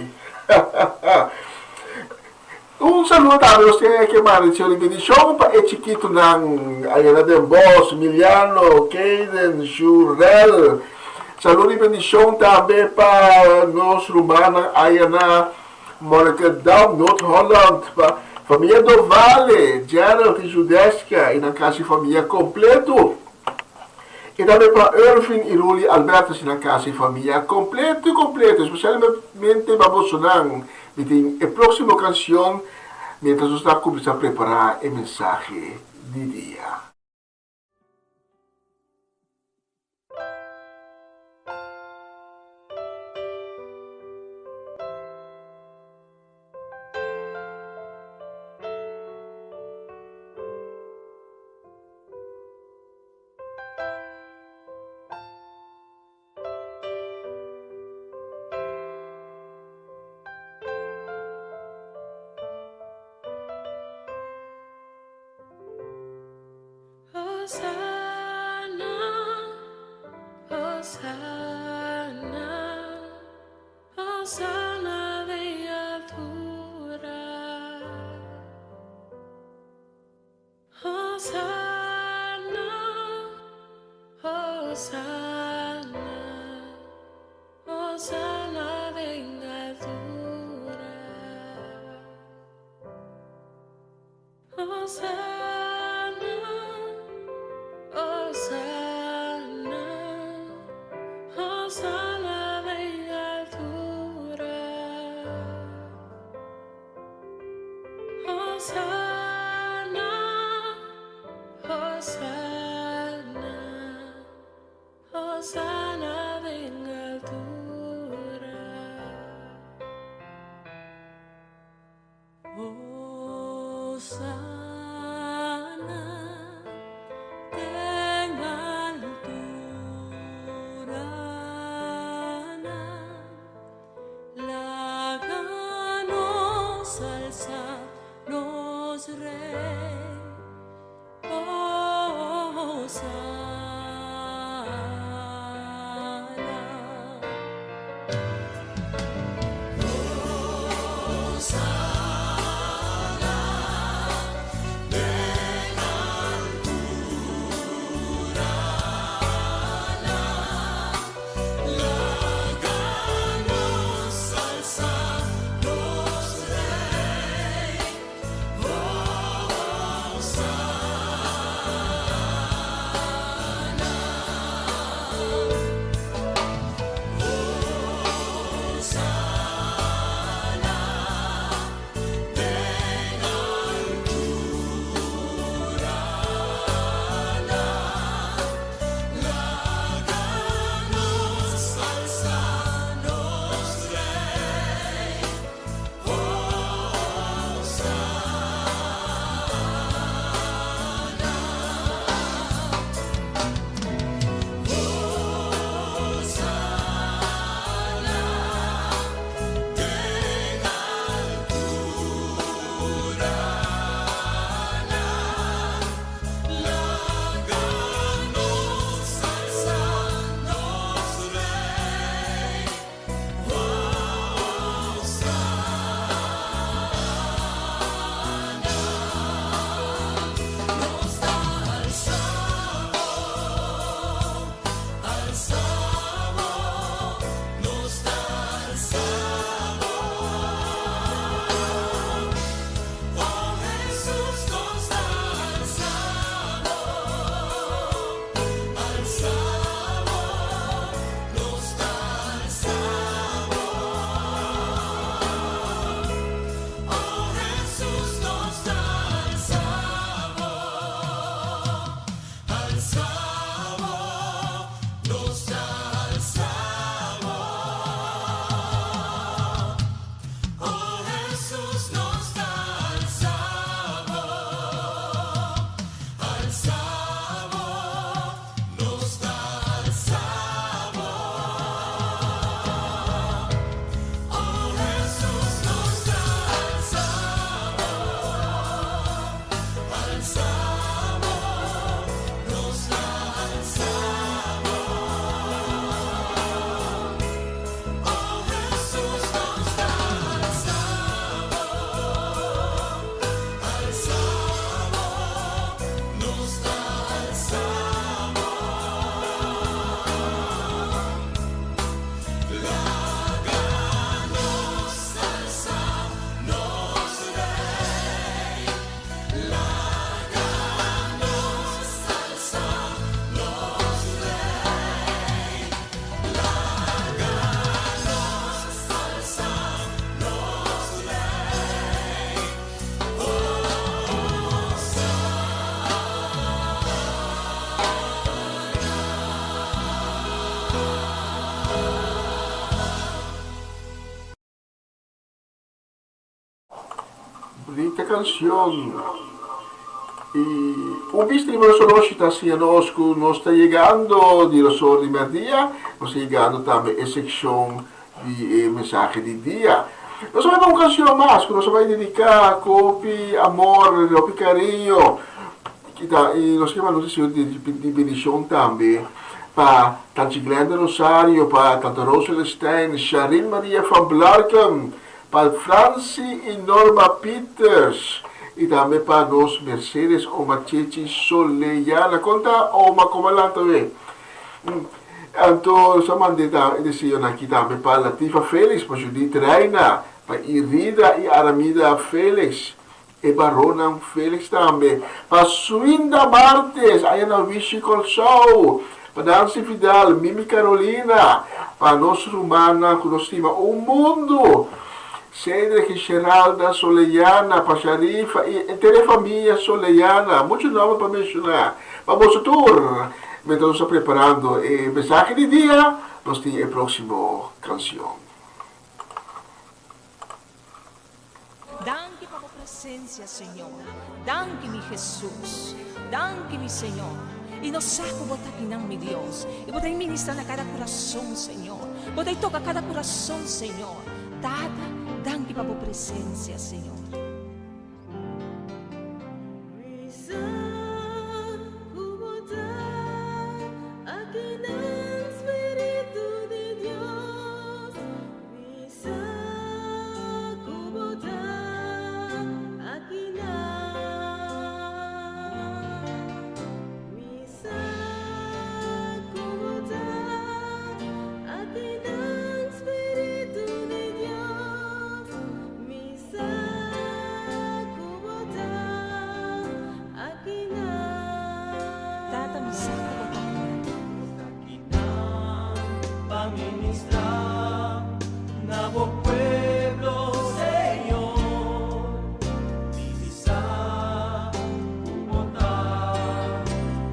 Un saludo tambe nos tin ke manda di Señor di bendicion pa e chikitonan aya na Den Bosch, Miliano, Kayden, Shurel. Saludo di bendicion tambe pa nos rumannan aya na Monnikendam, Noord-Holland, pa famia Dovale, Gerald y Judeska y nan casi famia completo. Y tambe pa Irving y Ruli Albertus y nan casi famia completo completo. Especialmente pa bosonan. Mi tin e proximo cancion mientras nos ta cuminsa prepara e mensahe di dia. Hosanna, Hosanna, Hosanna den altura. Hosanna, Hosanna, Hosanna den altura. Hosanna, Hosanna, Hosanna den altura. Hosanna, Hosanna, Hosanna den altura. Hosanna den alturanan, laga nos alsa nos Rey. Hosanna. Bunita canción. Y un bista riba nos oroshi ta siña nos cu nos ta yegando di los or di merdia, nos ta yegando tambe e seccion di e mensahe di dia. Nos a bai pa un cancion mas cu nos a bai dedica cu hopi amor, hopi cariño y nos kier manda un deseo di bendicion tambe pa Tanchi Glenda Rosario, pa Tanta Rose Celestijn, Sharin Maria van Blarken, Pa Franci y Norma Pieters y tambe pa nos Mercedes Oma Chechi Soleyana. Con ta Oma como a lanta we? Anto nos a mande ta e deseonan aki tambe pa Latifa Felix, pa Judith Reina, pa Irida y Aramida Felix, e baronnan Felix tambe, pa Swinda Martes aya na Wishi Kòrsou, pa Nancy Vidal, Mimi Carolina, pa nos rumannan ku nos stima un mundu, Cedric i Sheralda Soleyana, pa Sharifa i henter e famia Soleyana, muchu nòmber pa menshoná. Pa boso tur, mientras nos ta preparando e mensahe di dia, nos tin e próksimo kanshon. Danki pa bo presencia, Señor. Danki, mi Jesus. Danki, mi Señor. I nos sa ku bo ta akinan, mi Dios. I bo ta ministra na kada kurason, Señor. Bo ta toka kada kurason, Señor. Tata, danki pa bo presencia, Señor. Mi sa ku bo ta akinan, Spiritu di Dios. Mi sa ku bo ta akinan. Mi sa ku bo ta akinan, Spiritu di Dios. Mi sa ku bo ta akinan. Tata, mi sa ku bo ta akinan. Kinan pa ministrá na bo pueblo, Señor. Mi sa ku bo ta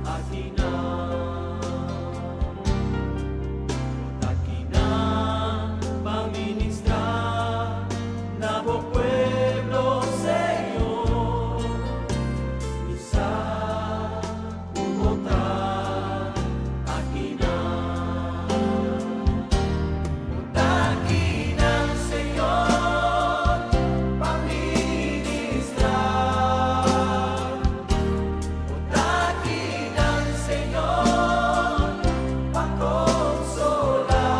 akinan. Bo ta kinan pa ministrá na bo pueblo, Señor. Mi sa Ku bo ta akinan. Bo ta akinan, Señor, pa ministrá. Bo ta akinan, Señor, pa konsolá.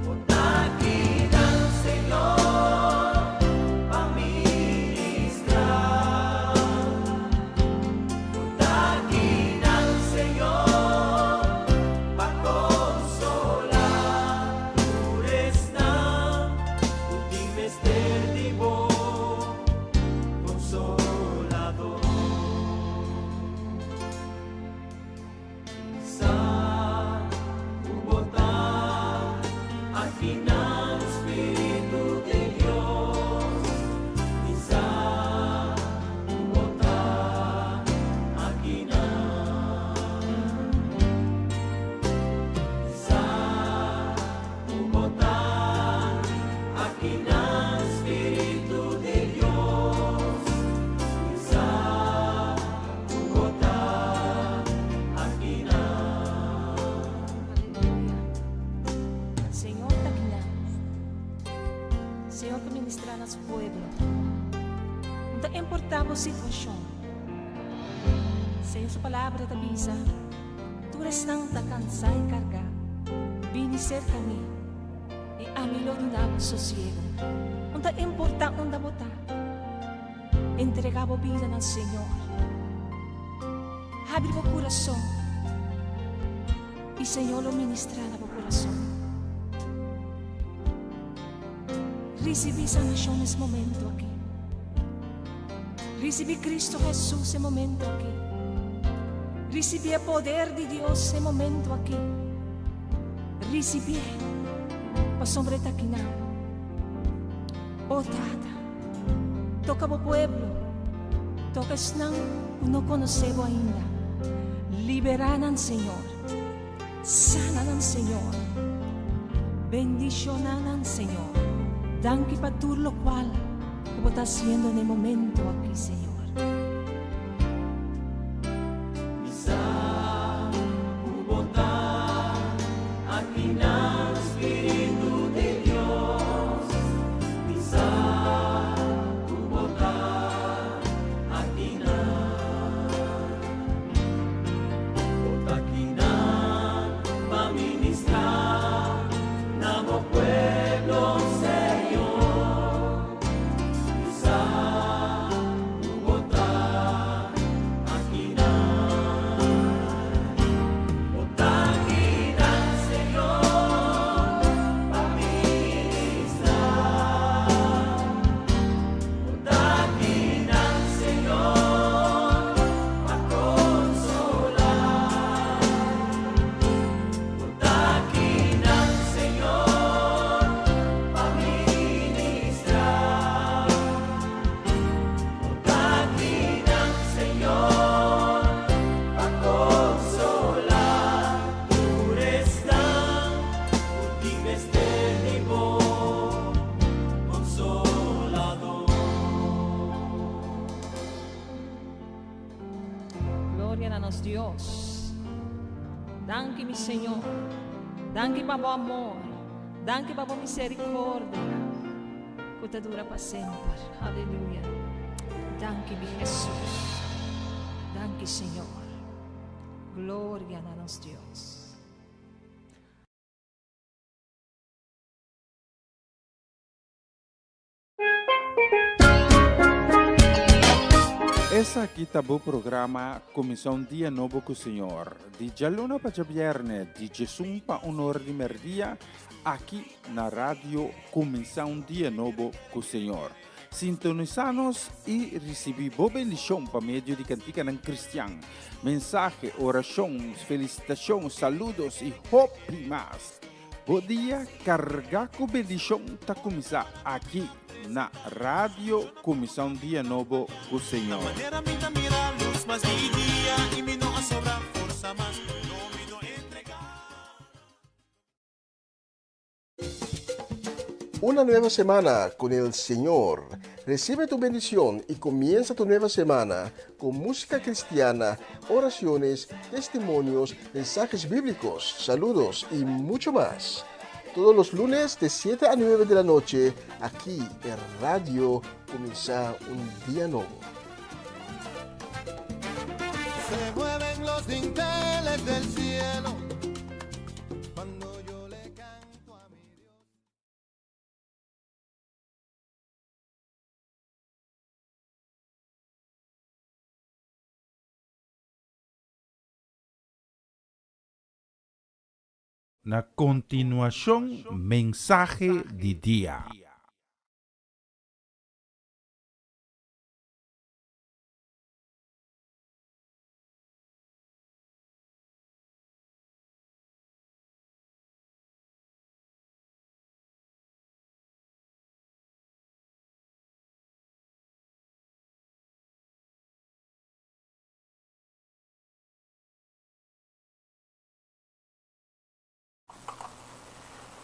Bo ta akinan, Señor, pa ministrá. Bo ta akinan, Señor, pa konsolá tur esnan ku tin mester di bo, Konsolador. Sa ku bo ta akinan, Spiritu di Dios. Mi sa ku bo ta akinan. Mi sa ku bo ta akinan, Spiritu di Dios. Mi sa ku bo ta akinan. Aleluya. Señor ta akinan. Señor ta ministra na su pueblo. No ta importa bo situacion. Señor su palabra ta bisa, Tur esnan ta cansa y carga, bini cerca mi, y ami lo duna bo sosiego. No ta importa unda bo ta. Entrega bo bida na Señor. Habri bo kurason i Señor lo ministra na bo kurason. Risibí sanashon es momento aki. Risibí Cristo Jesús e momento aki. Risibí e poder di Dios e momento aki. Risibí pasobra e ta akinan. O Tata, toka bo pueblo, toka esnan ku no konosé bo ainda. Liberá nan, Señor. Sana nan, Señor. Bendishoná nan, Señor. Danki pa tur lokual. ku bo ta hasiendo na e momento aki, Señor. Mi sa ku bo ta akinan, Spiritu di Dios. Mi sa ku bo ta akinan. Bo ta akinan pa ministrá na bo pueblo, Señor. Mi sa ku bo ta akinan. Bo ta akinan, Señor, pa ministrá. Bo ta akinan, Señor, pa konsolá. Bo ta akinan, Señor, pa ministrá. Bo ta akinan, Señor, pa konsolá. Tur esnan ku tin mester di bo, Konsolador. Gloria na nos Dios. Danki mi Señor. Danki pa bo amor. Danki pa bo misericordia ku ta dura pa semper. Aleluya. Danki mi Jesus. Danki Señor. Gloria na nos Dios. Esaki ta bo programa Kuminsá un Dia Nobo ku Señor, di djaluna pa djabièrnè, di djesun pa un or di mèrdia, aki na Radio Kuminsá un Dia Nobo ku Señor. Sintonisá nos i risibí bo bendishon pa medio di kantikanan kristian, mensahe, orashon, felisitashon, saludos i hopi mas. Bo dia kargá ku bendishon ta kuminsá aki na Radio Kuminsá un Dia Nobo ku Señor. Una nueva semana con el Señor. Recibe tu bendición y comienza tu nueva semana con música cristiana, oraciones, testimonios, mensajes bíblicos, saludos y mucho más. Todos los lunes de 7 a 9 de la noche, aquí en Radio Comienza un Día Nuevo. Se mueven los dinteles del cielo cuando yo le canto a mi Dios. Na kontinuashon mensahe di dia.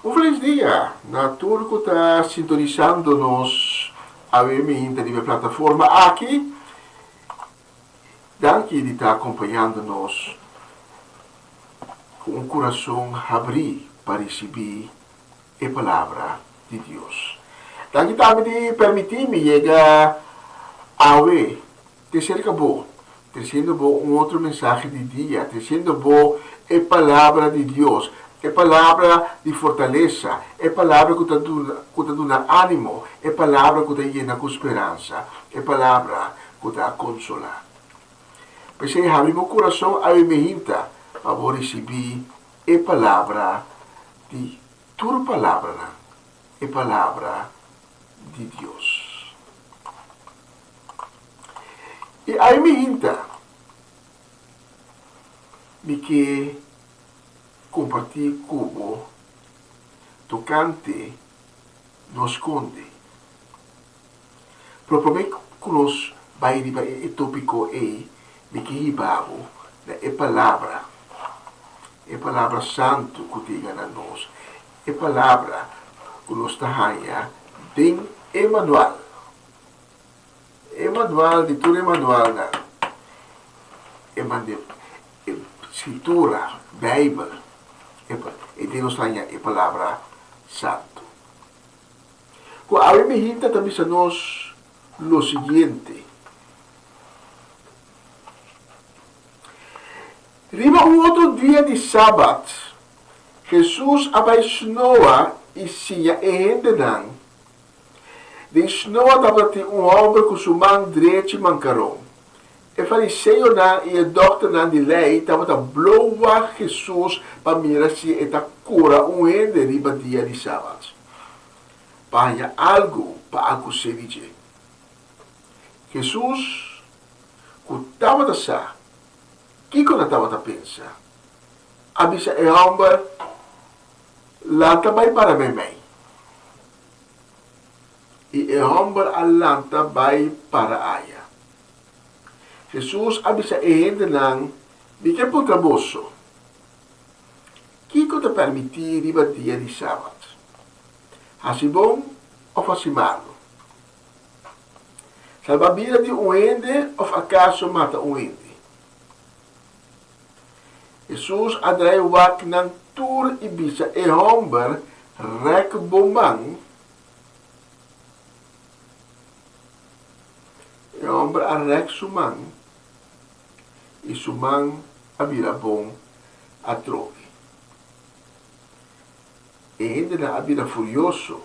Un felis dia na tur ku ta sintonisando nos awe minta riba e plataforma aki. Danki di ta akompañando nos ku un kurason habrí pa risibí e Palabra di Dios. Danki tambe di permití mi yega awe te serka bo, tresiendo bo un otro mensahe di dia, tresiendo bo e Palabra di Dios, e Palabra di fortalesa, e Palabra ku ta duna ku ta duna ánimo, e Palabra ku ta yena ku speransa, e Palabra ku ta konsolá. P'esei habri bo kurason awe mehinta pa bo risibí e Palabra di tur palabranan, e Palabra di Dios. I ai mi hinta, mi ke kompartí ku bo tokante no skonde. Pero promé ku nos bai riba e tópiko ei, mi ke hiba bo na e Palabra, e Palabra santu ku ta yega na nos, e Palabra ku nos ta haña den e manual. E manual di tur e manualnan, e mande e Skritura, Beibel, e den nos haña e palabra santu. Ku awe mi hinta ta bisa nos lo siguiente. Riba un otro dia di Sabat, Hesus a bai snoa i siña e hendenan. Den snoa tabatin un hòmber ku su man drechi mankaron. E fariseonan i e dòkternan di lei tabata blowa Hesus pa mira si e ta kura un hende riba dia di Sabat, pa haña algu pa akus'é di dje. Hesus, ku tabata sa kiko nan tabata pensa, a bisa e hòmber, Lanta bai para meimei. I e hòmber a lanta bai para aya. Hesus a bisa e hendenan, Mi ke puntra boso, Kiko ta pèrmití riba dia di sabat? Hasi bon òf hasi malu? Salba bida di un hende òf akaso mata un hende? Hesus a drai wak nan tur i bisa e hòmber, Rèk bo man. E hòmber a rèk su man, i su man a bira bon atrobe. E hendenan a bira furioso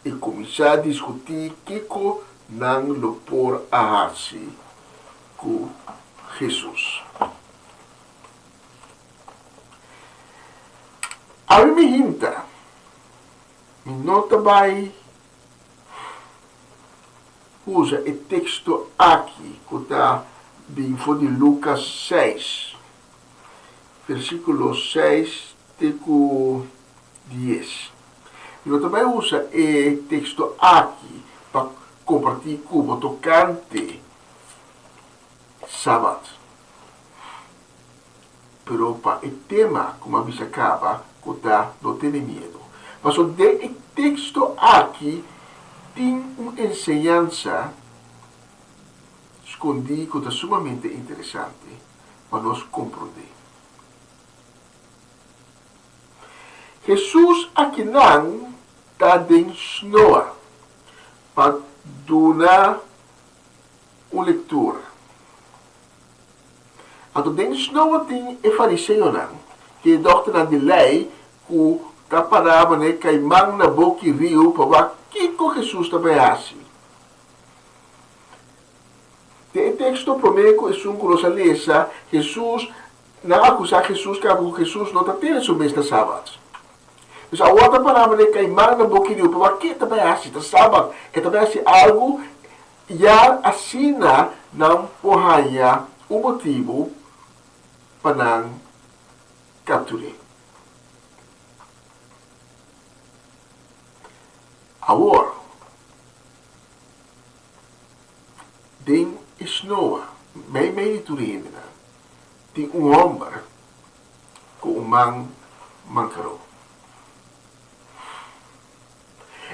i kuminsá diskutí kiko nan lo por a hasi ku Hesus. Awe mi hinta, mi no ta bai usa e teksto aki ku ta bin for di Lukas seis, versíkulo seis te ku dies. Mi no ta bai usa e teksto aki pa kompartí ku bo tokante Sabat. Pero pa e tema ku mi a bisa kaba ku ta No tene miedu. Pasobra den e teksto aki tin un enseñansa skondí ku ta sumamente interesante pa nos komprondé. Hesus akinan ta den snoa pa duna un lektura. Anto den snoa tin e fariseonan i e dòkternan di lei ku ta pará manera kaiman na boki riu pa wak kiko Hesus ta bai hasi. Den e teksto promé ku esun ku nos a lesa, Hesus Nan a akusá Hesus kaba ku Hesus no ta tene su mes na Sabat. Dus awor ta pará manera kaiman na boki riu, pa wak ke ta bai hasi? Ta Sabat, e ta bai hasi algu? Ya asina nan por haña un motibu pa nan kaptur'é. Awor, den e snoa, meimei di tur e hendenan, Tin un hòmber ku un man mankaró.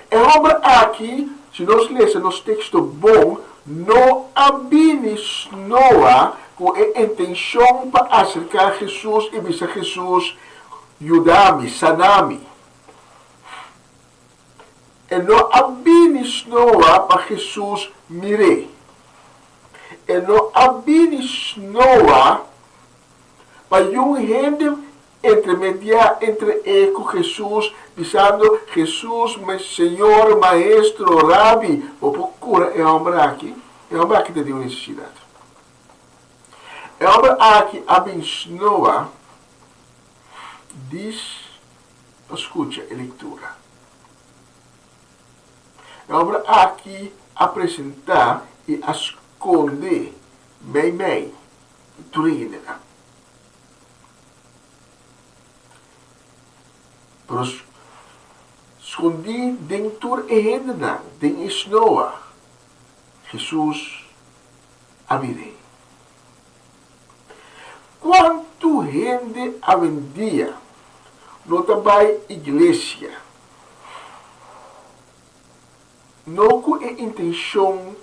E hòmber aki, si nos lesa nos teksto bon, no a bini snoa ku e intenshon pa aserká Hesus i bisa Hesus, Yuda mi, sana mi. E no a bini snoa pa Hesus mir'é. E no a bini snoa pa yun hende entremediá entre e ku Hesus, bisando, Hesus, Señor, Maestro, Rabi, bo por kura e hòmber aki? E hòmber aki ta den un nesesidat. E hòmber aki a bin snoa dis pa skucha e lektura. E obra aki a presentá i a skonde meimei di tur e hendenan. Pero skondí den tur e hendenan den e snoa, Hesus a mir'é. Kuantu hende awendia no ta bai iglesia no ku e intenshon.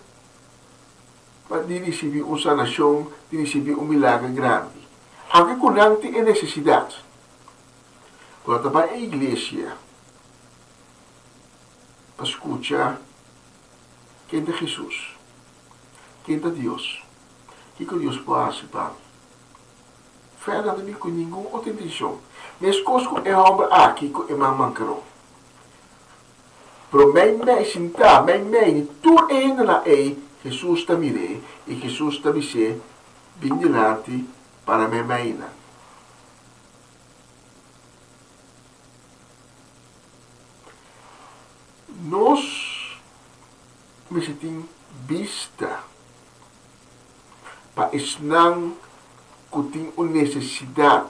pa di risibí un sanashon, di risibí un milager grandi. Aunke ku nan tin e nesesidat. Ku nan ta bai e iglesia pa skucha ken ta Hesus, ken ta Dios, kiko Dios por hasi pa mi. Fè nan ta bin ku ningun otro intenshon, meskos ku e hòmber aki ku e man mankaró. Pero meimei, sintá meimei di tur e hendenan ei, Hesus ta mir'é i Hesus ta bis'é, Bin dilanti para meimeinan. Nos mester tin bista pa esnan ku tin un nesesidat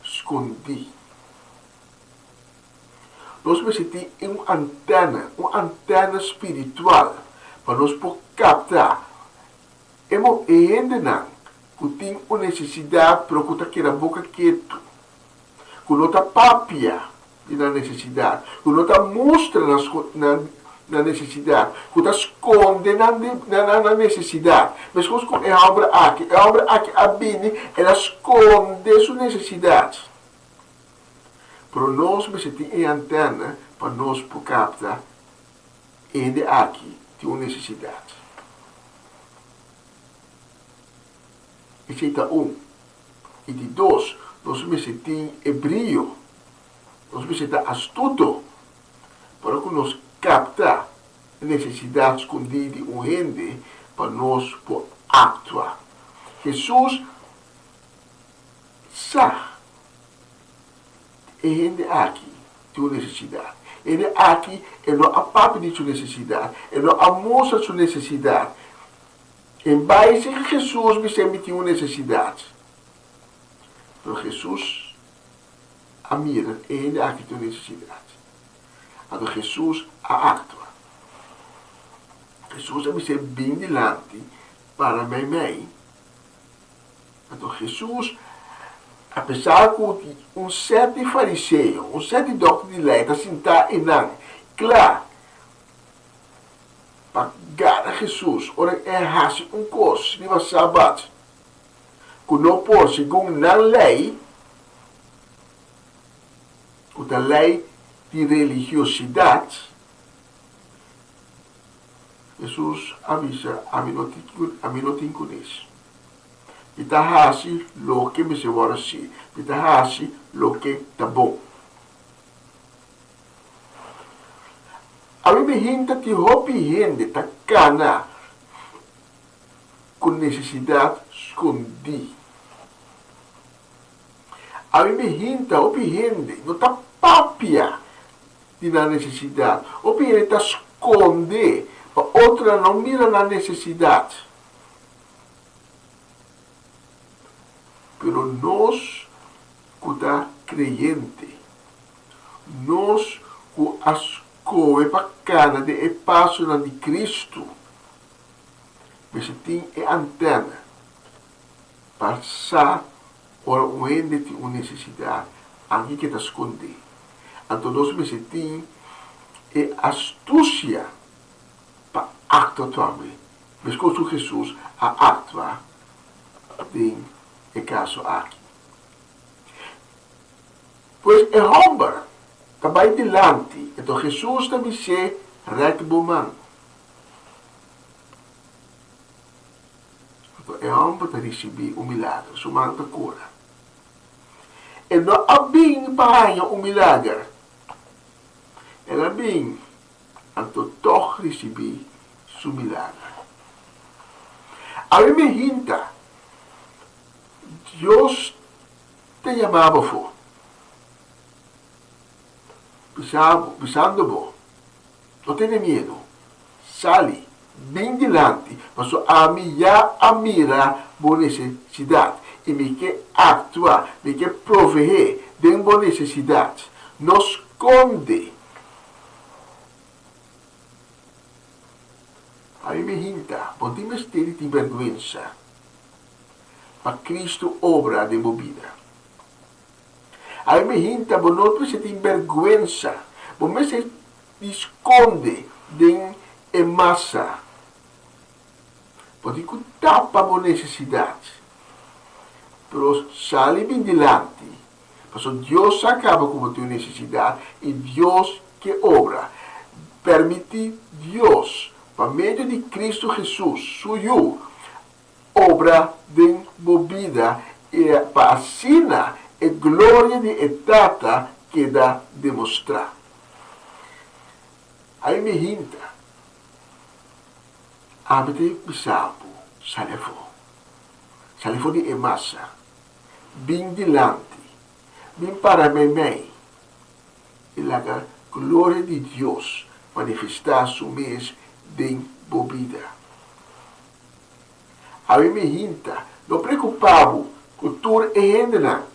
skondí. Nos mester tin un antèna, un antèna spiritual, pa nos por kapta e e hendenan ku tin un nesesidat pero ku ta keda boka ketu, ku no ta papia di nan nesesidat, ku no ta mustra nan nan nan nesesidat, ku ta skonde nan nan nan nesesidat. Meskos ku e hòmber aki, e hòmber aki a bini, el a skonde su nesesidat. Pero nos mester tin e antèna pa nos por kapta hende aki tin un nesesidat. Esei ta un. I di dos, nos mester tin e brio, nos mester ta astuto para ku nos kapta e nesesidat skondí di un hende pa nos por aktua. Hesus Sa, e hende aki tin un nesesidat. E hende aki e no a papia di su nesesidat, e no a mustra su nesesidat. En bai si Hesus bis'é mi tin un nesesidat. Pero Hesus a mira e hende aki tin un nesesidat. Anto Hesus a aktua. Hesus a bis'é bin dilanti para meimei. Anto Hesus, apesar ku un sèt di fariseo, un sèt di dòkter di lei ta sintá einan kla pa gara Hesus ora e hasi un kos riba Sabat ku no por segun nan lei, ku ta lei di religiosidat, Hesus a bisa, Ami no tin ami no tin kunes. Mi ta hasi loke mester wòrdu hasi. Mi ta hasi loke ta bon. Awe mi hinta tin hopi hende ta kana ku nesesidat skondí. Awe mi hinta hopi hende no ta papia di nan nesesidat. Hopi hende ta skonde pa otronan no mira nan nesesidat. Pero nos ku ta kreyente, nos ku a skohe pa kana den e pasonan di Kristu, mester tin e antèna pa sa ora un hende tin un nesesidat, anke ke ta skondé. Anto nos mester tin e astusia pa aktua tambe, meskos ku Hesus a aktua den e kaso aki. Pues e hòmber ta bai dilanti, anto Hesus ta bis'é, Rèk bo man. Anto e hòmber ta risibí un milager, su man ta kura. E no a bin pa haña un milager, el a bin anto tòg risibí su milager. Awe mi hinta, Dios ta yama bo afó, bisa bo, bisando bo, No tene miedu, sali, bin dilanti, pasobra ami ya a mira bo nesesidat i mi ke aktua, mi ke proveé den bo nesesidat. No skonde. Ami mi hinta, bo tin mester di tin bèrgwensa pa Cristo obra den bo bida. Ami mi hinta, bo no mester tin bèrgwensa, bo mester di skonde den e masa. Bo tin ku tapa bo nesesidat. Pero sali bin dilanti, pasobra Dios sa kaba ku bo tin un nesesidat i Dios ke obra. Permití Dios, pa medio di Kristu Hesus, Su Yu, obra den bo bida i pa asina e gloria di e Tata keda demostrá. Ai mi hinta, ami ta bisa bo, sali afó. Sali for di e masa. Bin dilanti. Bin para meimei. I laga gloria di Dios manifestá su mes den bo bida. Awe mi hinta, no preokupá bo ku tur e hendenan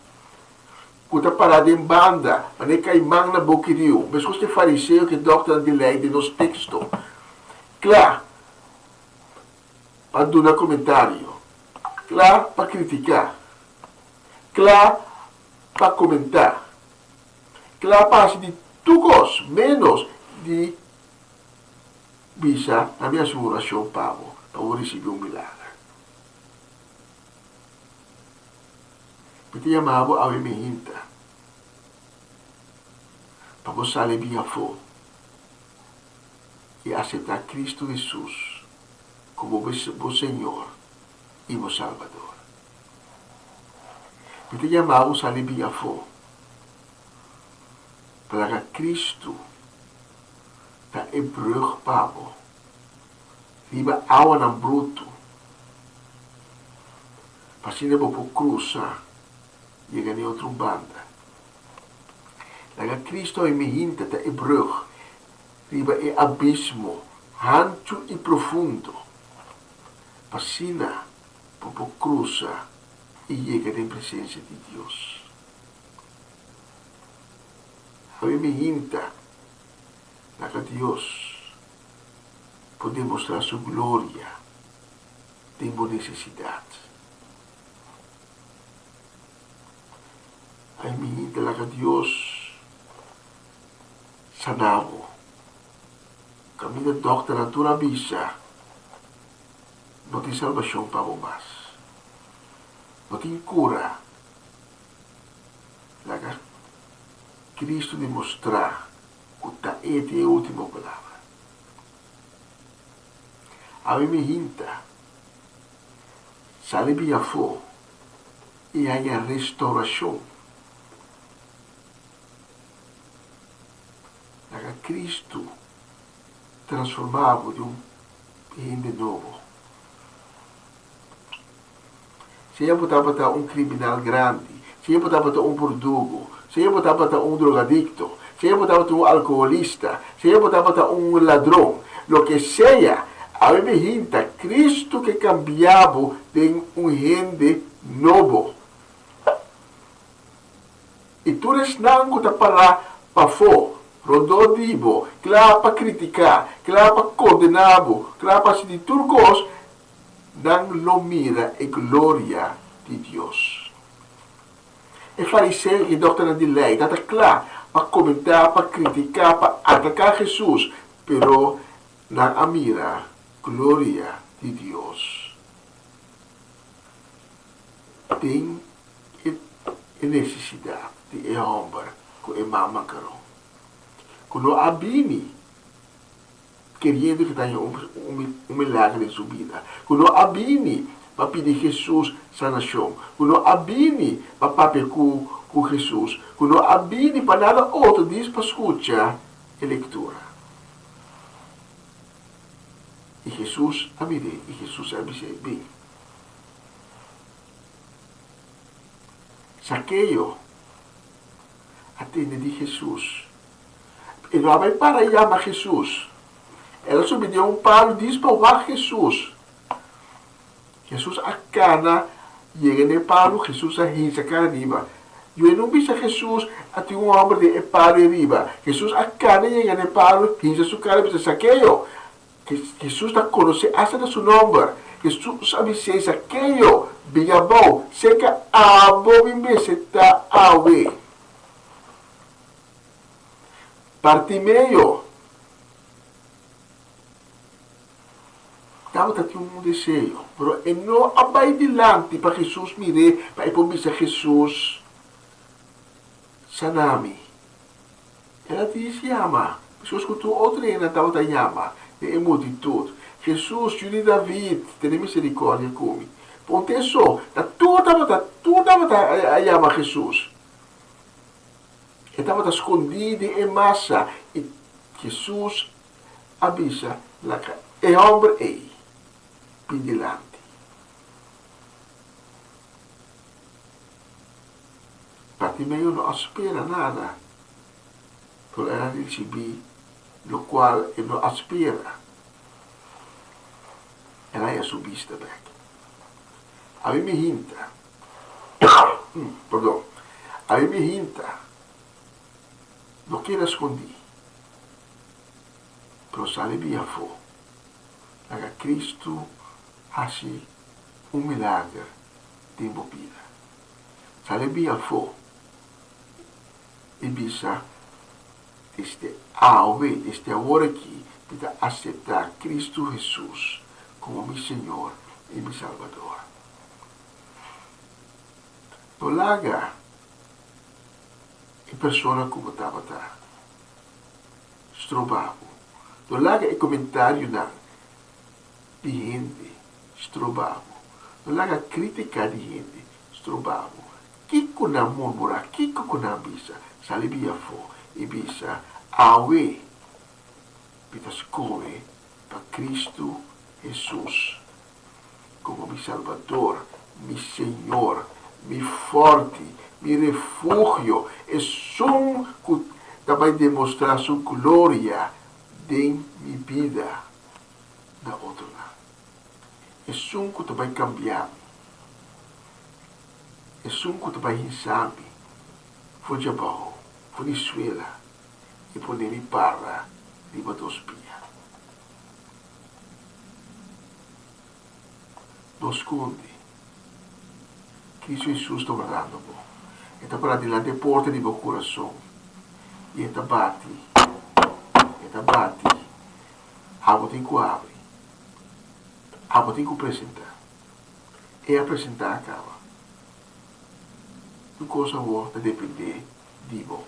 ku ta pará den banda manera kaiman na boki riu, meskos ku e fariseo ku e dòkternan di lei den nos teksto. Kla pa duna komentario, kla pa kritiká, kla pa komentá, kla pa hasi di tur kos ménos di bisa na mi hasi un orashon pa bo, pa bo risibí un milager. Mi ta yama bo awe mi hinta, pa bo sali bin afó i aseptá Kristu Hesus komo bo Señor i bo Salbador. Mi ta yama bo sali bin afó pa laga Kristu ta e brug pa bo riba awanan brutu, pa asina bo por krusa yega n'e otro banda. Laga Kristu awe mi hinta ta e brug riba e abismo hanchu i profundo, pa asina bo por krusa i yega den presensia di Dios. Awe mi hinta laga Dios por demostrá su gloria den bo nesesidat. Awe mi hinta laga Dios sana bo. Kaminda dòkternan tur a bisa, no tin salbashon pa bo mas. No tin kura. Laga Cristo demostrá ku ta E tin e último palabra. Awe mi hinta sali bin afó i haña restaurashon. Laga Cristo transformá bo den un hende nobo. Sea bo tabata un kriminal grandi, sea bo tabata un burdugu, sea bo tabata un drogadikto, sea bo tabata un alkoholista, sea bo tabata un ladron, loke sea, awe mi hinta Cristo ke kambia bo den un hende nobo. I tur esnan ku ta pará pafó, rondó di bo, kla pa kritiká, kla pa kondená bo, kla pa hasi di tur kos, Nan lo mira e gloria di Dios. E fariseo i e dòkternan di lei tabata kla pa komentá, pa kritiká, pa ataká Hesus, pero nan a mira gloria di Dios den e nesesidat di e hòmber ku e man mankaron, ku no a bini keriendo ke ta haña un milager den su bida, ku no a bini pa pidi Hesus sanashon, ku no a bini pa papia ku ku Hesus, ku no a bini pa nada otro dis pa skucha e lektura. I Hesus a mir'é i Hesus a bis'é, Bin. Sakeo a tende di Hesus. E no a bai para yama Hesus. El a subi den un palu dis pa wak Hesus. Hesus a kana yega na e palu, Hesus a hinsa kara riba. Yo e no bisa Hesus a tin un hòmber den e palu ei riba. Hesus a kana yega na e palu, hinsa su kara bisa, Sakeo! Hesus ta konosé asta na su nòmber. Hesus a bis'é, Sakeo, bin abou, serka abo mi mester ta awe. Bartimeo. tabata tin un deseo, pero e no a bai dilanti pa Hesus mir'é pa e por bisa Hesus, Sana mi. El a dis yama, meskos ku tur otro hendenan tabata yama den e multitut, Hesus, Yu di David, tene miserikòrdia ku mi. Ponte so, ta tur tabata, tur tabata a yama Hesus. E tabata skondí den e masa i Hesus a bisa, Laga e hòmber ei bin dilanti. Bartimeo no a spera nada, pero el a risibí lokual e no a spera. El a haña su bista bèk. Ami mi hinta, perdon, ami mi hinta no keda skondí, pero sali bin afó. Laga Cristo hasi un milager den bo bida. Sali bin afó i bisa, Desde awe, desde awor aki, mi ta aseptá Cristo Hesus komo mi Señor i mi Salbador. No laga e persona ku bo tabata stroba bo. No laga e komentarionan di hende stroba bo. No laga kritika di hende stroba bo. Kiko nan murmurá, kiko ku nan bisa, sali bia afó i bisa, Awe mi ta skohe pa Kristu Hesus komo mi Salbador, mi Señor, mi fòrti, mi refugio, esun ku ta bai demostrá su gloria den mi bida na otronan. Esun ku ta bai kambia mi. Esun ku ta bai hinsa mi for djabou, for di suela, i pone mi para riba dos pia. No skonde. Kristu Hesus ta wardando bo. E ta para dilanti e porta di bo kurason i e ta bati. E ta bati. Abo tin ku abri. Abo tin ku presentá. E a presentá a kaba. Tur kos awor ta dependé di bo.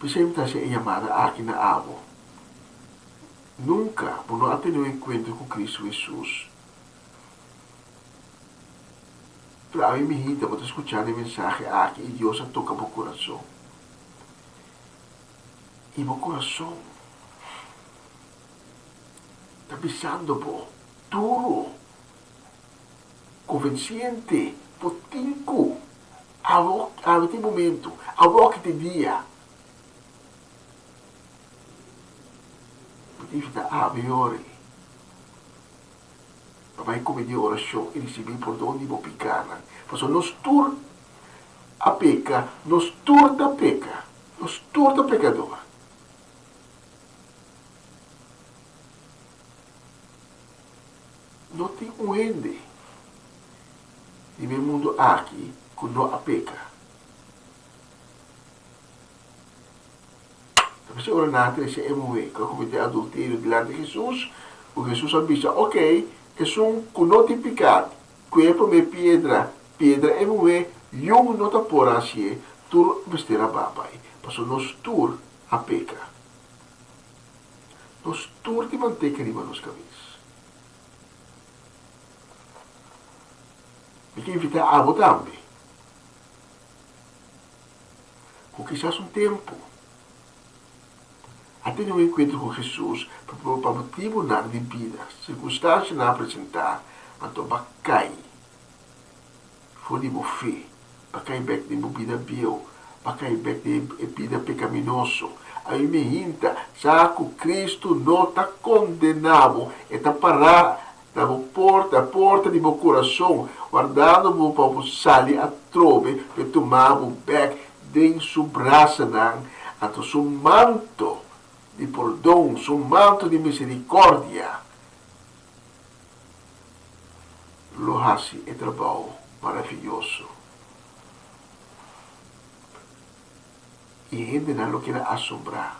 P'esei mi ta hasi e yamada aki na abo. Nunka bo no a tene un enkuentro ku Kristu Hesus. Pero awe mihita bo ta skuchando e mensahe aki i Dios a toka bo kurason. I bo kurason ta bisando bo duru, konvensiente, bo tin ku awe awe ta e momento, awoki ta e dia. Bo tin fita awe e ora ei pa bai kome di orashon i risibí pordon di bo pikanan. Pasobra nos tur a peka, nos tur ta peka, nos tur ta pekador. No tin un hende riba e mundu aki ku no a peka. Ta p'esei ora nan a trese e muhé ku a kometé adulterio dilanti Hesus, ku Hesus a bisa, Oké, esun ku no tin piká, ku e promé piedra piedra e muhé, yun no ta por hasié, tur mester a babai, pasobra nos tur a peka. Nos tur tin manteka riba nos kabes. Mi ta invitá abo tambe ku kisas un tempu a tene un enkuentro ku Hesus pa motibunan di bida, sirkunstansianan a presentá, anto bo a kai for di bo fe, bo a kai bèk den bo bida bieu, bo a kai bèk den e bida pekaminoso. Ami mi hinta sa ku Kristu no ta kondená bo, e ta pará Na bo porta, porta di bo kurason, wardando bo pa bo sali atrobe p'e tuma bo bèk den su brasanan, anto su manto di pordon, su manto di miserikòrdia lo hasi e trabou maravioso. I hendenan lo keda asombrá.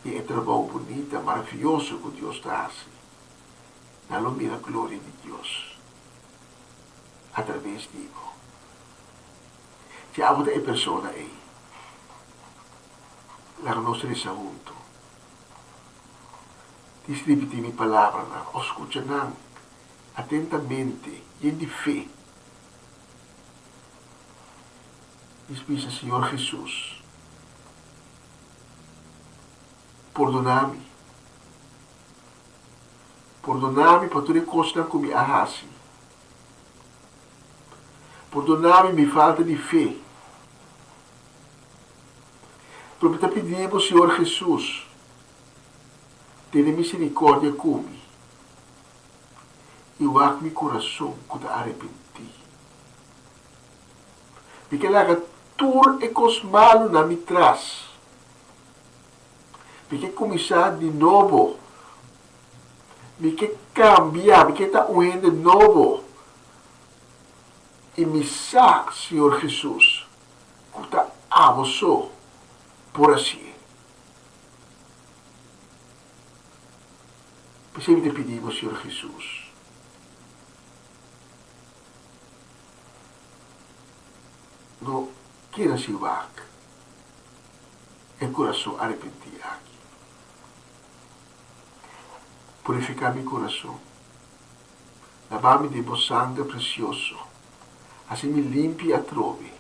I e trabou bunita, maravioso ku Dios ta hasi, nan lo mira gloria di Dios atraves di bo. Si abo ta e persona ei, laga nos resa huntu. Dis ripití mi palabranan òf skucha nan atentamente, yen di fe. Dis bisa, Señor Hesus, pordoná mi. Pordoná mi pa tur e kosnan ku mi a hasi. Pordoná mi mi falta di fe. Pero mi ta pidi bo, Señor Hesus, tene misericordia ku mi i wak mi kurason ku ta arepentí. Mi ke laga tur e kos malu na mi tras. Mi ke kuminsá di nobo. Mi ke kambia, mi ke ta un hende nobo. I mi sa, Señor Hesus, ku ta abo so por hasié. P'esei mi ta pidi bo, Señor Hesus. No keda sin wak e kurason arepentí aki. Purifiká mi kurason. Labá mi den bo sanger presioso. Hasi mi limpi atrobe.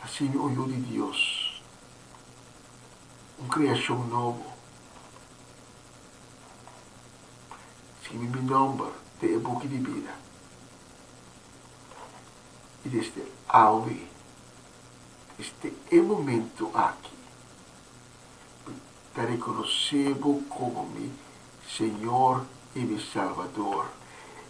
Hasi mi un yu di Dios, un kreashon nobo. Skibi mi nòmber den e buki di bida i desde awe, desde e momento aki, mi ta rekonosé bo komo mi Señor i mi Salbador.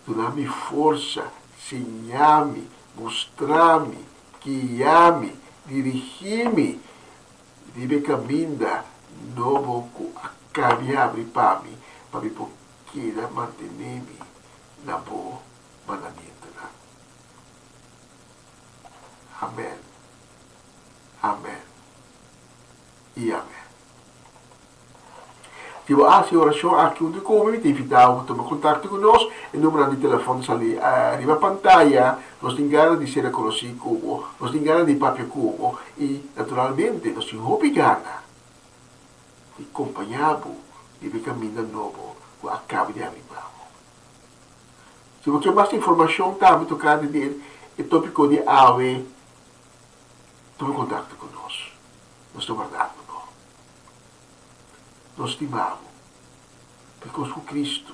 Duna mi forsa, siña mi, mustra mi, guia mi, dirigí mi Riba e kaminda nobo ku a kabi habri pa mi, pa mi por keda mantené mi na bo mandamientonan. Amèn, amèn i amèn. Si bo a hasi e orashon aki huntu ku mi, mi ta invitá bo pa tuma kontakto ku nos. E numbernan di telefòn ta sali riba pantaya. Nos tin gana di ser konosí ku bo. Nos tin gana di papia ku bo. I, naturalmente, nos tin hopi gana di kompañá bo riba e kaminda nobo ku a kaba di habri pa bo. Si bo ke mas informashon tambe tokante di e tópiko di awe, tuma kontakto ku nos. Nos ta wardando bo. Nos stima bo, bikos ku Kristu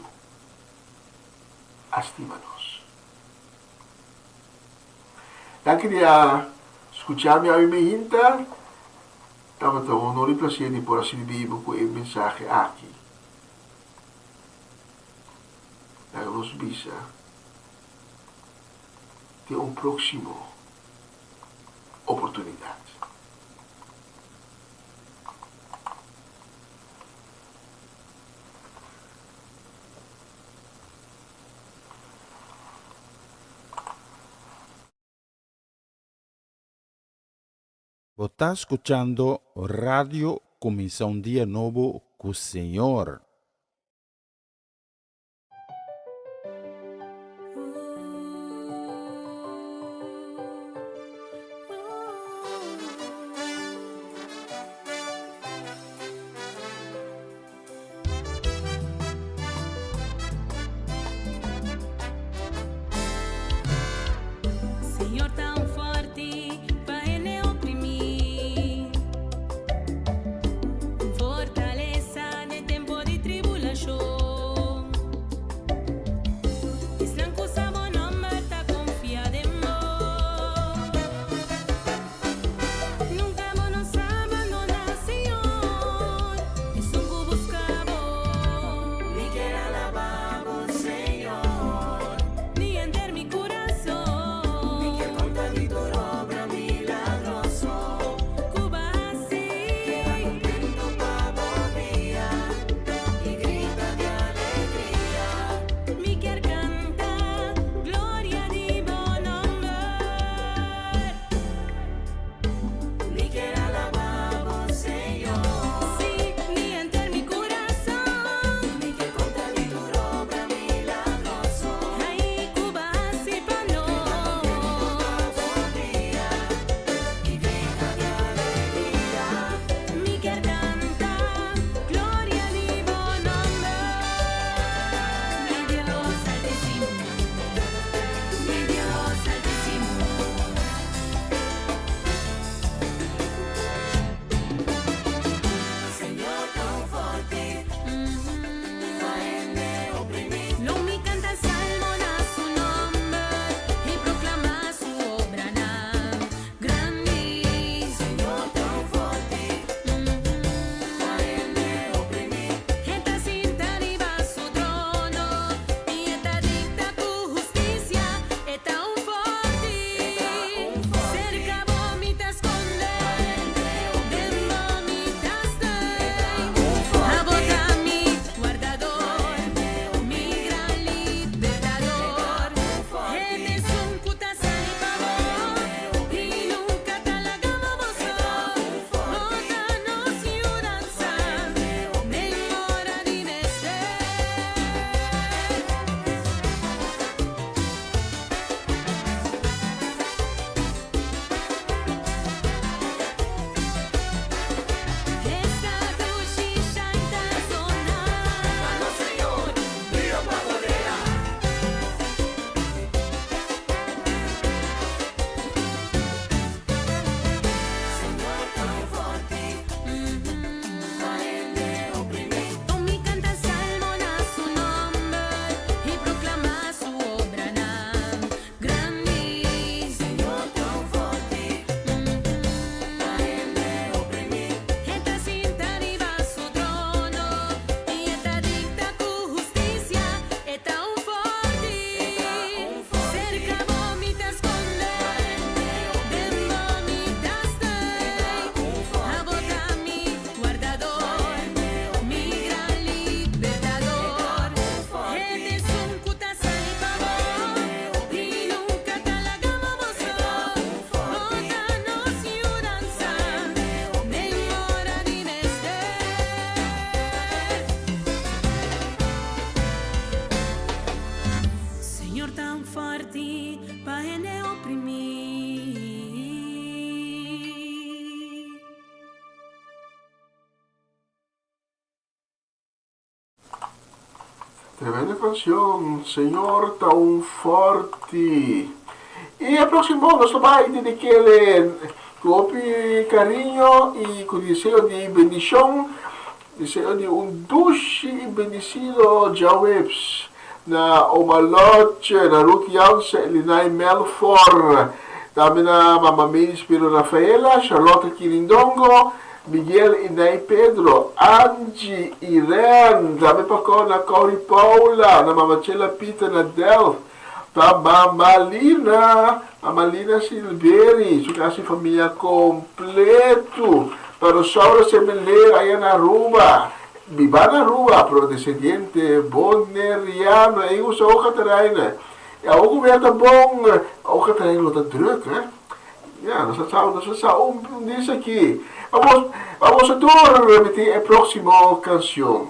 a stima nos. Danki di a skucha mi awe meinta. Tabata un honor i plaser di por a sirbi bo ku e mensahe aki. Laga nos bisa te un próksimo oportunidat. Bo ta skuchando Radio Kuminsá un Dia Nobo ku Señor. Señor ta un forti pa hende oprimí, un fortalesa den tempo di. fòrti pa hende oprimí. Tremendo canción, Señor ta un forti. Y e próximo nos ta bai dedikele ku hopi cariño y ku deseo di bendicion, deseo di un dushi y bendicido djaweps na Oma Lotje, na Ruth Jansen, Linay Melfor, tambe na Mama Mays Pero Rafaela, Charlotte Kirindongo, Miguel y Nay Pedro, Angie, Irene, tambe pa kou na Cory Paula, na Mama Chela Pieter na Delft, pa Mama Lina, Mama Lina Silveri, su casi famia completo, pa Rosaura Semeler aya na Aruba, biba na Aruba, pero descendiente Boneriano, ey usa hoja terrein, y awor cu weer ta bon, hoja terrein lo ta druk, hè. Ya, nos a sa, nos a sa un dis aki. Vamos, vamos a tur repetí e próximo canción.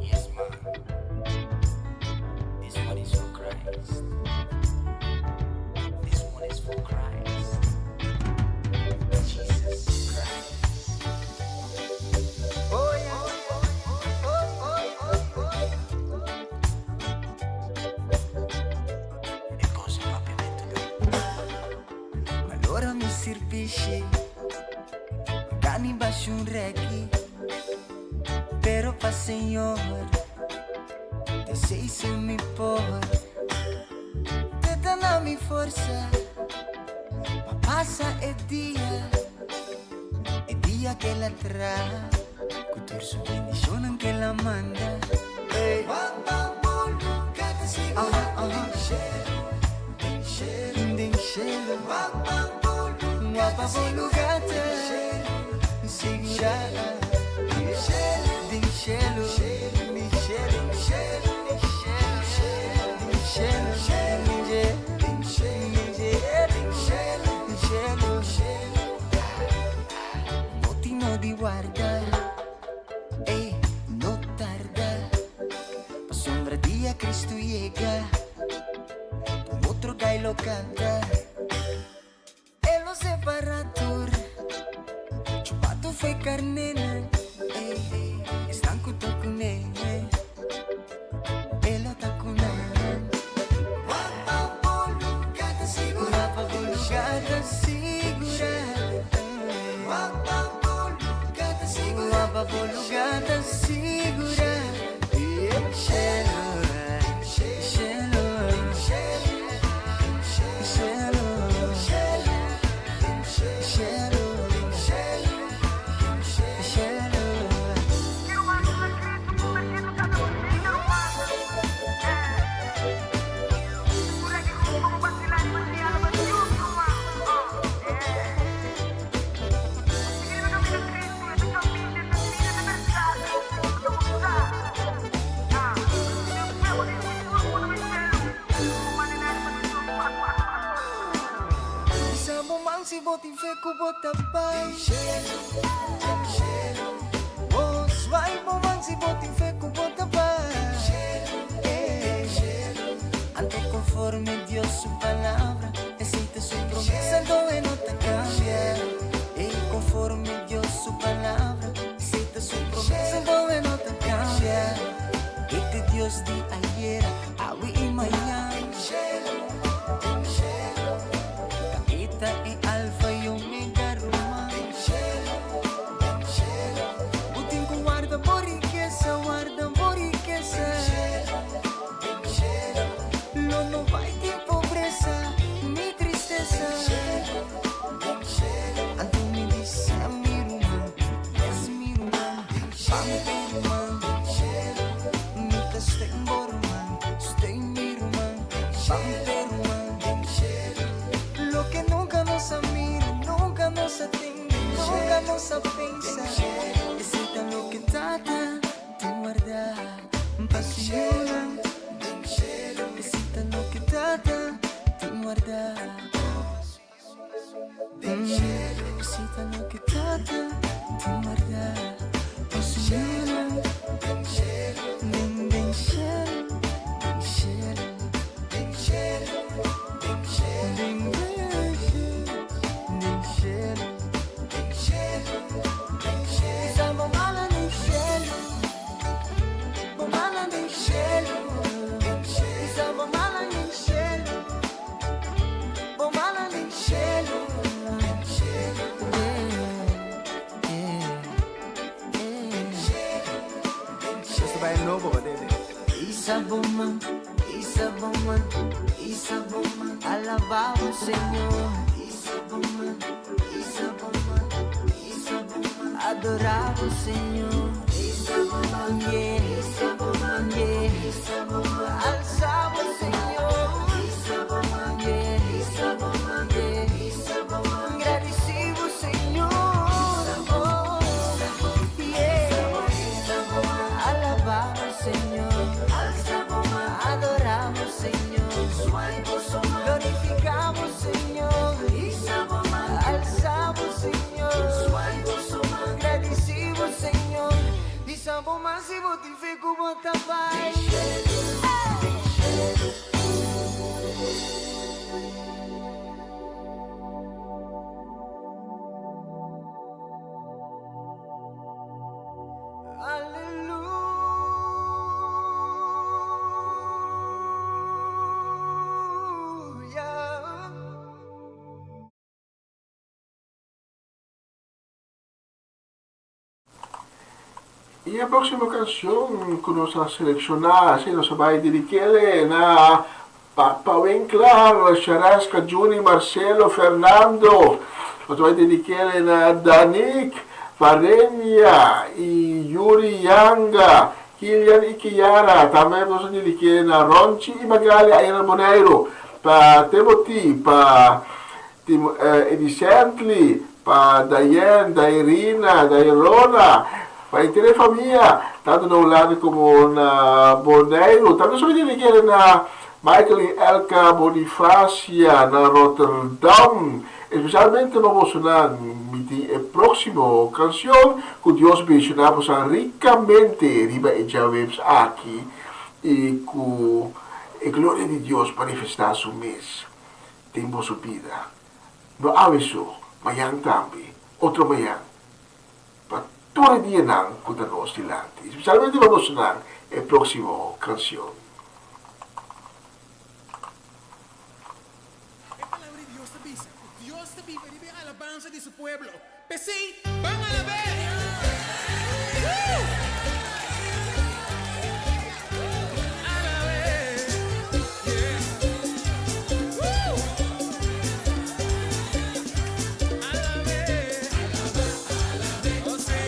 Yes, man. This one is for Christ. This one is for Christ. Jesus Christ. Oh, yeah. Oh, oh, oh, oh. E cosa propriamente Malora mi sirbishi Cani baixo un reki Pero pa Señor Te sei se mi por Te dana mi forza Pa pasa e dia E dia que la tra Ku tur su bendicionnan que la manda Hey. No di warda, ey, no tarda. Pasobra dia Cristo yega, un otro gai lo canta. E lo separa tur, chupato fe carnena, ey, esnan cu ta cune, e lo ta cuna. Wapa bo lugar ta sigura, wapa bo lugar ta sigura, wapa bo lugar ta sigura, wapa bo lugar ta sigura. Shelo, shelo, shelo, shelo, shelo. Bisa bo man si bo tin fe ku bo ta bai. Oh, swai bo man si bo tin fe ku bo ta bai. Anto conforme Dios su palabra, esei ta su promesa, anto e no ta cambia. Ey, conforme Dios su palabra, esei ta su promesa, anto e no ta cambia. Este Dios di ayer, awe y mañana. E ta e alfa y omega ruman. Bo tin ku warda bo rikesa, warda bo rikesa. Lo no bai tin pobresa, ni tristesa. Anto mi bisa mi ruman, yes mi ruman, ban pe ruman. Mi ta steun bo ruman, steun mi ruman, ban pe ruman. Loke nunca nos a mira, nunca nos a tende, nunca nos a pensa. Esei ta loke Tata tin warda pa su yunan. Esei ta loke Tata tin warda. Isa bo man, isa bo man, isa bo man, alabá bo Señor. Isa bo man, isa bo man, isa bo man, adorá bo Señor. Isa bo man, yeah, isa bo man, yeah, isa bo man, alsa bo Señor. Isa bo man, yeah, isa bo man, yeah, isa bo man, gradisí bo Señor. Oh, yeah, alabá bo Señor. Adorá bo Señor. Glorifiká bo Señor. Alsa bo Señor. Gradisí bo Señor. Isa bo man si bo tin fe ku bo ta bai. Aleluya. I e próksimo kansion ku nos a selekshoná, si nos a bai dirigí na Papa Winklar, Sharaska, Juni, Marcelo, Fernando. Nos a bai dedik'é na Danik, Varenia i Yuri Yanga, Kilian i Kiara. Tambe nos a dedik'é na Ronchi i Magali aya na Boneiru. Pa Timothy, pa Tim, Eddie Shantley, pa Diane, Dairina, Dairona, pa henter e famia, tantu na Hulanda komo na Boneiru. Tambe nos a bai dedik'é na Michael i Elka Bonifacia na Rotterdam. Espesialmente pa bosonan mi tin e próksimo kanshon ku Dios benshoná bosan rikamente riba e djaweps aki i ku e gloria di Dios manifestá su mes den boso bida. No awe so, mañan tambe, otro mañan, pa tur e dianan ku ta nos dilanti. Espesialmente pa bosonan e próksimo kanshon. E Palabra di Dios ta bisa ku Dios ta biba riba e alabansa di su pueblo. P'esei, ban alab'é! Woo! Alab'é! Yeah! Woo! Alab'é! Oh, sí!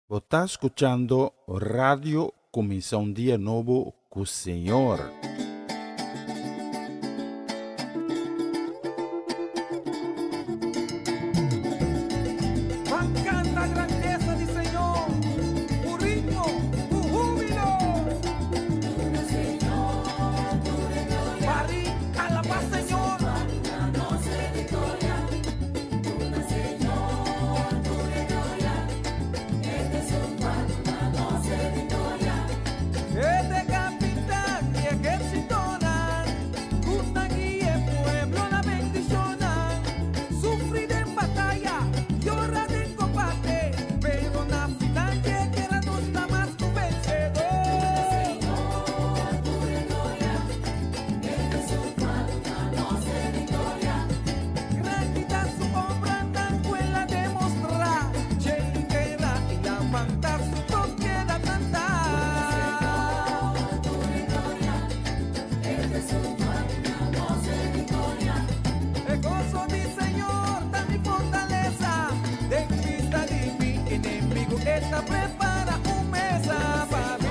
Bo ta skuchando Radio Kuminsá un Dia Nobo ku Señor. Ban canta grandeza di Señor cu ritmo, cu hubilo. Bari, alaba Señor. E capitán di ejércitonan, cu ta guia e pueblo na bendicionnan. Sufri den bataya, yora den combate, pero na final di guera nos ta mas cu vencedor. Grandi ta su obranan cu el a demostra, Cielo, tera y laman ta su propiedad nan ta. E goso di Señor ta mi fortaleza, den bista di mi enemigo E ta prepara un mesa pa mi.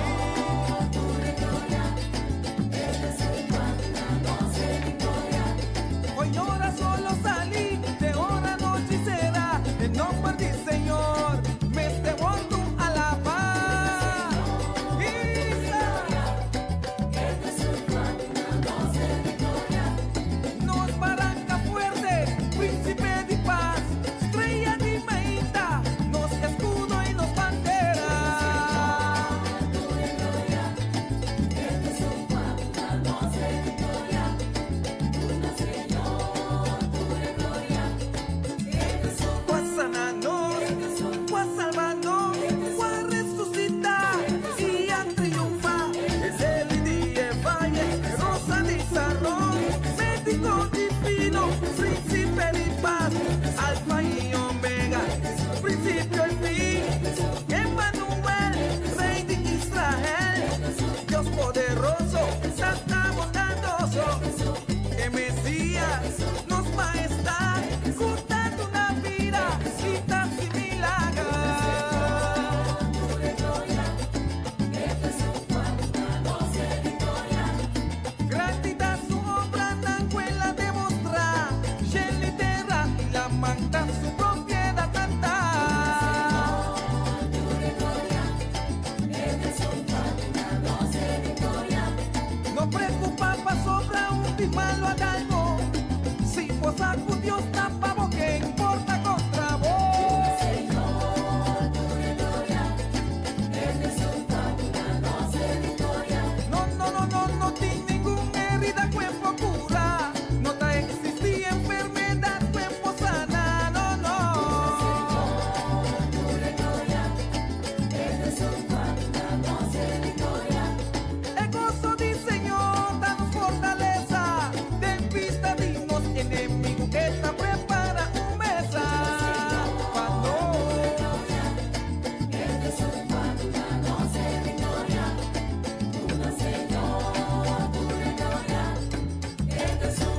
Hoy ora solo sali, te ora nochi sera, den nomber di Señor, mester wordo alaba. Isa! Nos baranca fuerte, príncipe di paz, strea di mainta, nos escudo y nos bandera. Cu a sana nos, cu a salba nos, cu a resucita y a triunfa. Es el di e vaye, rosa di Saron, medico divino, principe di paz, alfa y omega, principio y fin. Emmanuel, rey di Israel, Dios poderoso, Tata bondadoso, e Mesías, nos Majestad, cu ta duna bida y ta haci milager. Grandi ta su obranan cu el a demostra, Cielo y tera y laman ta su propiedad nan ta. No preocupa pasobra un di malo a dal bo, si bo sa cu Dios ta pa bo, ken por ta contra bo? No, no, no, no, no tin ningun herida cu e por cura, no ta existi enfermedad cu e por sana, no, no. E goso di Señor ta nos fortaleza, den bista di nos enemigo E ta prepara un mesa pa nos.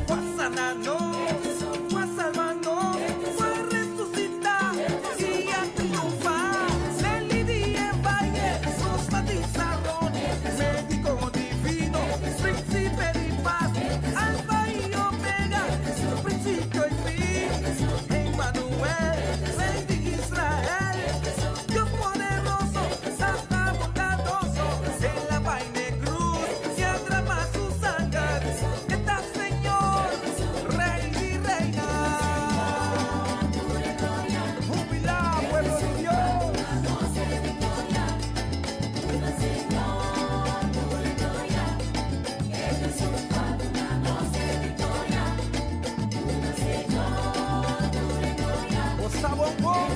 Cu a sana nos, cu a salba nos, cu a resucita y a triunfa. Leli di e vaye, rosa di Saron, medico divino, principe di paz, alfa y omega, principio y fin. Emmanuel, rey di Israel, Dios poderoso, Tata bondadoso, el a bay na cruz y a drama su sanger. E ta Señor, Rey di reynan. Hubilá, pueblo di Dios. Gosa bon bon.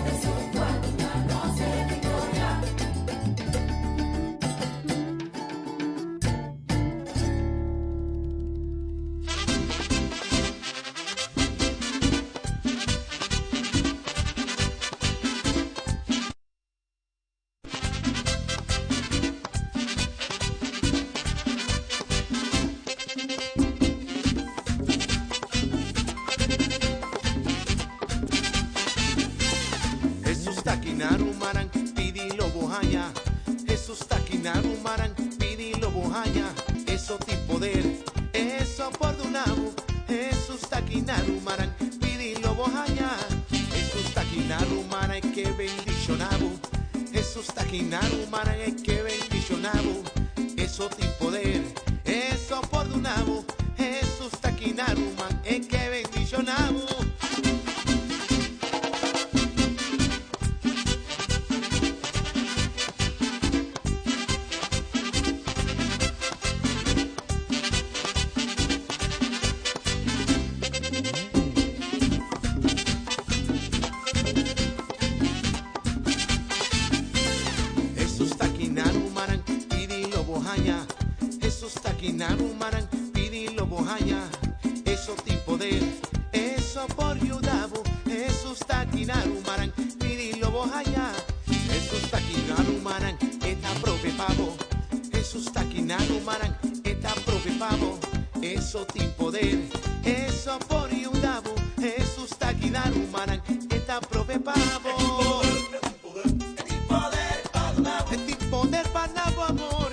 Jesús ta aki na rumannan, pidi lo bo. haña. Hesus ta aki na rumannan, pidi lo bo haña. Eso tin poder, eso por duna bo. Hesus ta aki na rumannan, pidi lo bo haña. Hesus ta aki na rumannan, e ke bendiciona bo. Hesus ta aki na rumannan, e ke bendiciona bo. Eso tin poder, eso por duna bo. Hesus ta aki na ruman, e ke bendiciona bo. Hesus ta aki na rumannan, pidi lo bo haña. Hesus ta aki na rumannan, pidi lo bo haña. Eso tin poder, eso por yuda bo. Hesus ta aki na rumannan, pidi lo bo haña. Hesus ta aki na rumannan, e ta prove pa bo. Hesus ta aki na rumannan, e ta prove pa bo. Eso tin poder, eso por yuda bo. Hesus ta aki na rumannan, e ta prove pa bo. E tin poder pa na bo amor.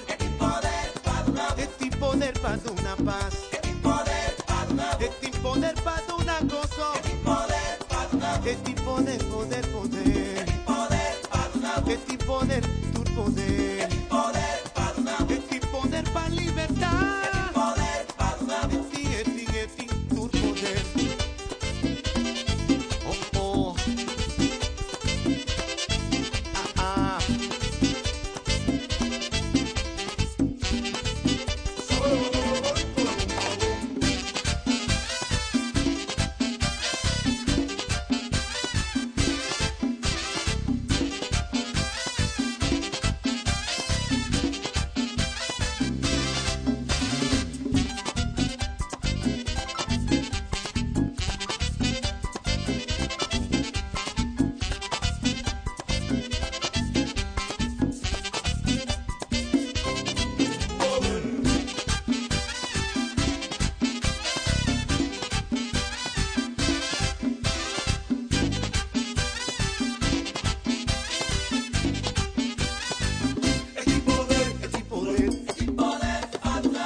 E tin poder pa duna pas. E tin poder pa duna goso. E tin poder, poder, poder. E tin poder, tur poder. E tin poder pa libertá. E tin, e tin, e tin tur poder. Oh, oh. Ah, ah.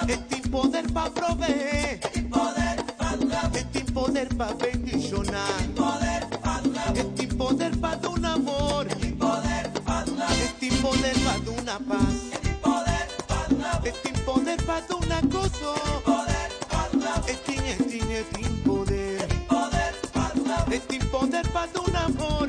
E tin poder pa proveé. E tin poder pa bendishoná. E tin poder pa duna amor. E tin poder pa duna pas. E tin poder pa duna goso. E tin, e tin, e tin poder. E tin poder pa duna amor.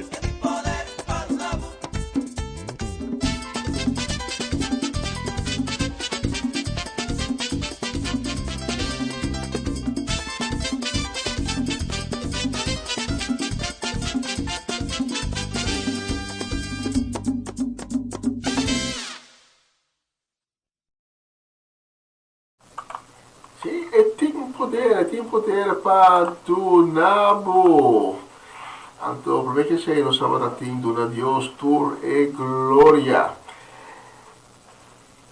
Sí, e tin poder, e tin poder pa duna bo. Anto, promé ke esei nos tabata tin duna Dios tur e gloria.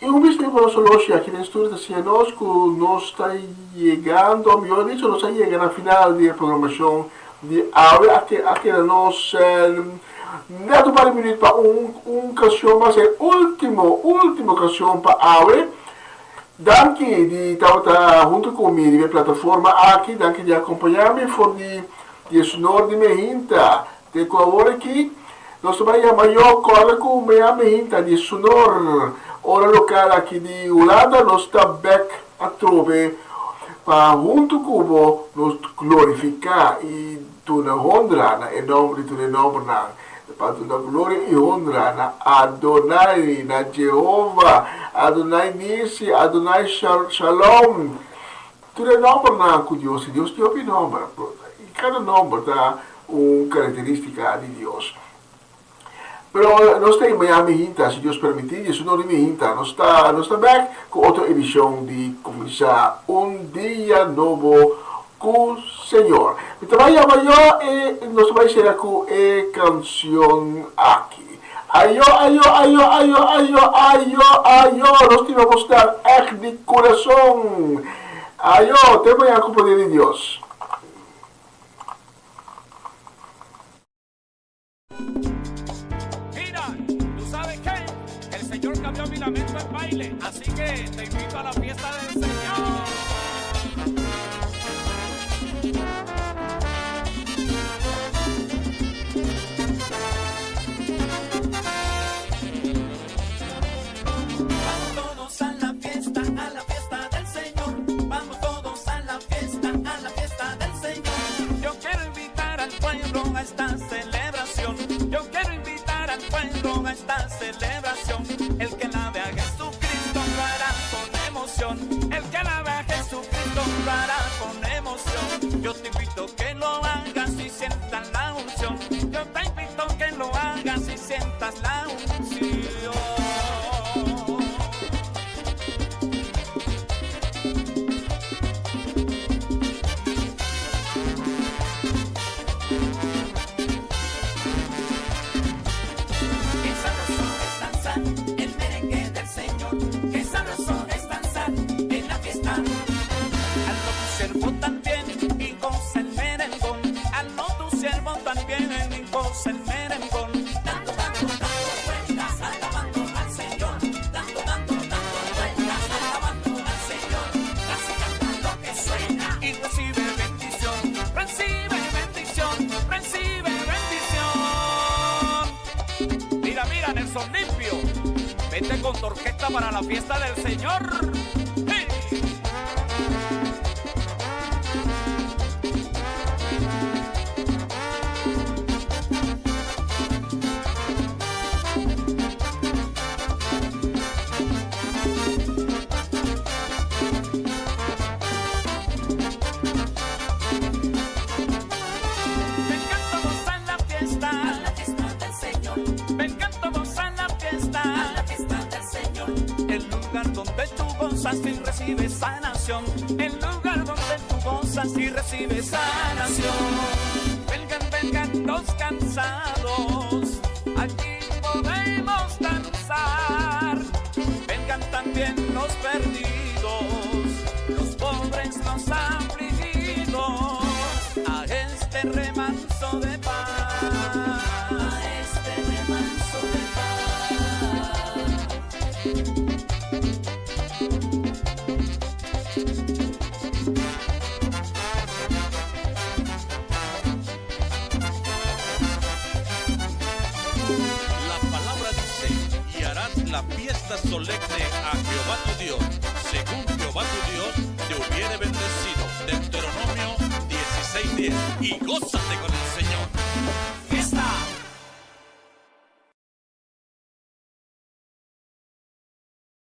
I un bista riba nos oloshi aki den studio ta siña nos ku nos ta yegando, mihor dicho nos a yega na final di e programashon di awe. A a keda nos nèt un par di minüt pa un un kanshon mas, e último, último kanshon pa awe. Danki di tabata huntu ku mi riba e plataforma aki, danki di akompañá mi for di diesunor di mehinta te ku awor aki. Nos ta bai yama yo kòrda ku mea mehinta diesunor ora lokal aki di Hulanda nos ta bèk atrobe pa huntu ku bo nos glorifiká i duna honra na e nòmber di tur e nòmbernan. Pa duna gloria i honra na Adonai, na Jehova, Adonai Nisi, Adonai Shalom. Tur e nòmbernan ku Dios tin. Dios tin hopi nòmber, i kada nòmber ta un karakterístika di Dios. Pero nos ta mañana mihinta, si Dios permití, di su no di mihinta, nos ta nos ta bèk ku otro edishon di Kuminsá un Dia Nobo ku Señor. Mi ta bai yama yo i nos ta bai sera ku e kanshon aki. Ayo, ayo, ayo, ayo, ayo, ayo, ayo, nos tin nos dar ègt di kurason. Ayo, te mañana ku poder di Dios. Mira, ¿tú sabes qué? Señor cambió mi lamento en baile, así que te invito a la fiesta del Señor. Vamos todos a la fiesta, a la fiesta del Señor. Vamos todos a la fiesta, a la fiesta del Señor. Yo quiero invitar al pueblo a esta celebración. Yo quiero invitar al pueblo a esta celebración. El que la vea a Jesucristo lo hará con emoción. El que la vea a Jesucristo lo hará con emoción. Yo te invito que lo hagas y sientas la unción. Yo te invito que lo hagas y sientas la unción. Qué sabroso es danzar el merengue del Señor. Qué sabroso es danzar en la fiesta. Al tu siervo también y goza el merengón. Al tu siervo también y goza el merengón. Dando, dando, dando vueltas, alabando al Señor. Dando, dando, dando vueltas, alabando al Señor. Así canta lo que suena. Y recibe bendición, recibe bendición, recibe bendición. Mira, mira, Nelson Limpio. Vete con tu orquesta para la fiesta del Señor. ¡Hey! Vengan todos a la fiesta, A la fiesta del Señor, vengan todos a la fiesta. a la fiesta del Señor. El lugar donde tú gozas y recibes sanación. El lugar donde tú gozas y recibes sanación. Vengan, vengan los cansados. Aquí podemos danzar. Vengan también los perdidos, los pobres, los afligidos. A este remanso de paz. A este remanso de paz. La palabra dice, y harás la fiesta solemne a Jehová tu Dios, según Jehová tu Dios te hubiere bendecido. Deuteronomio 16:10. Y gózate con el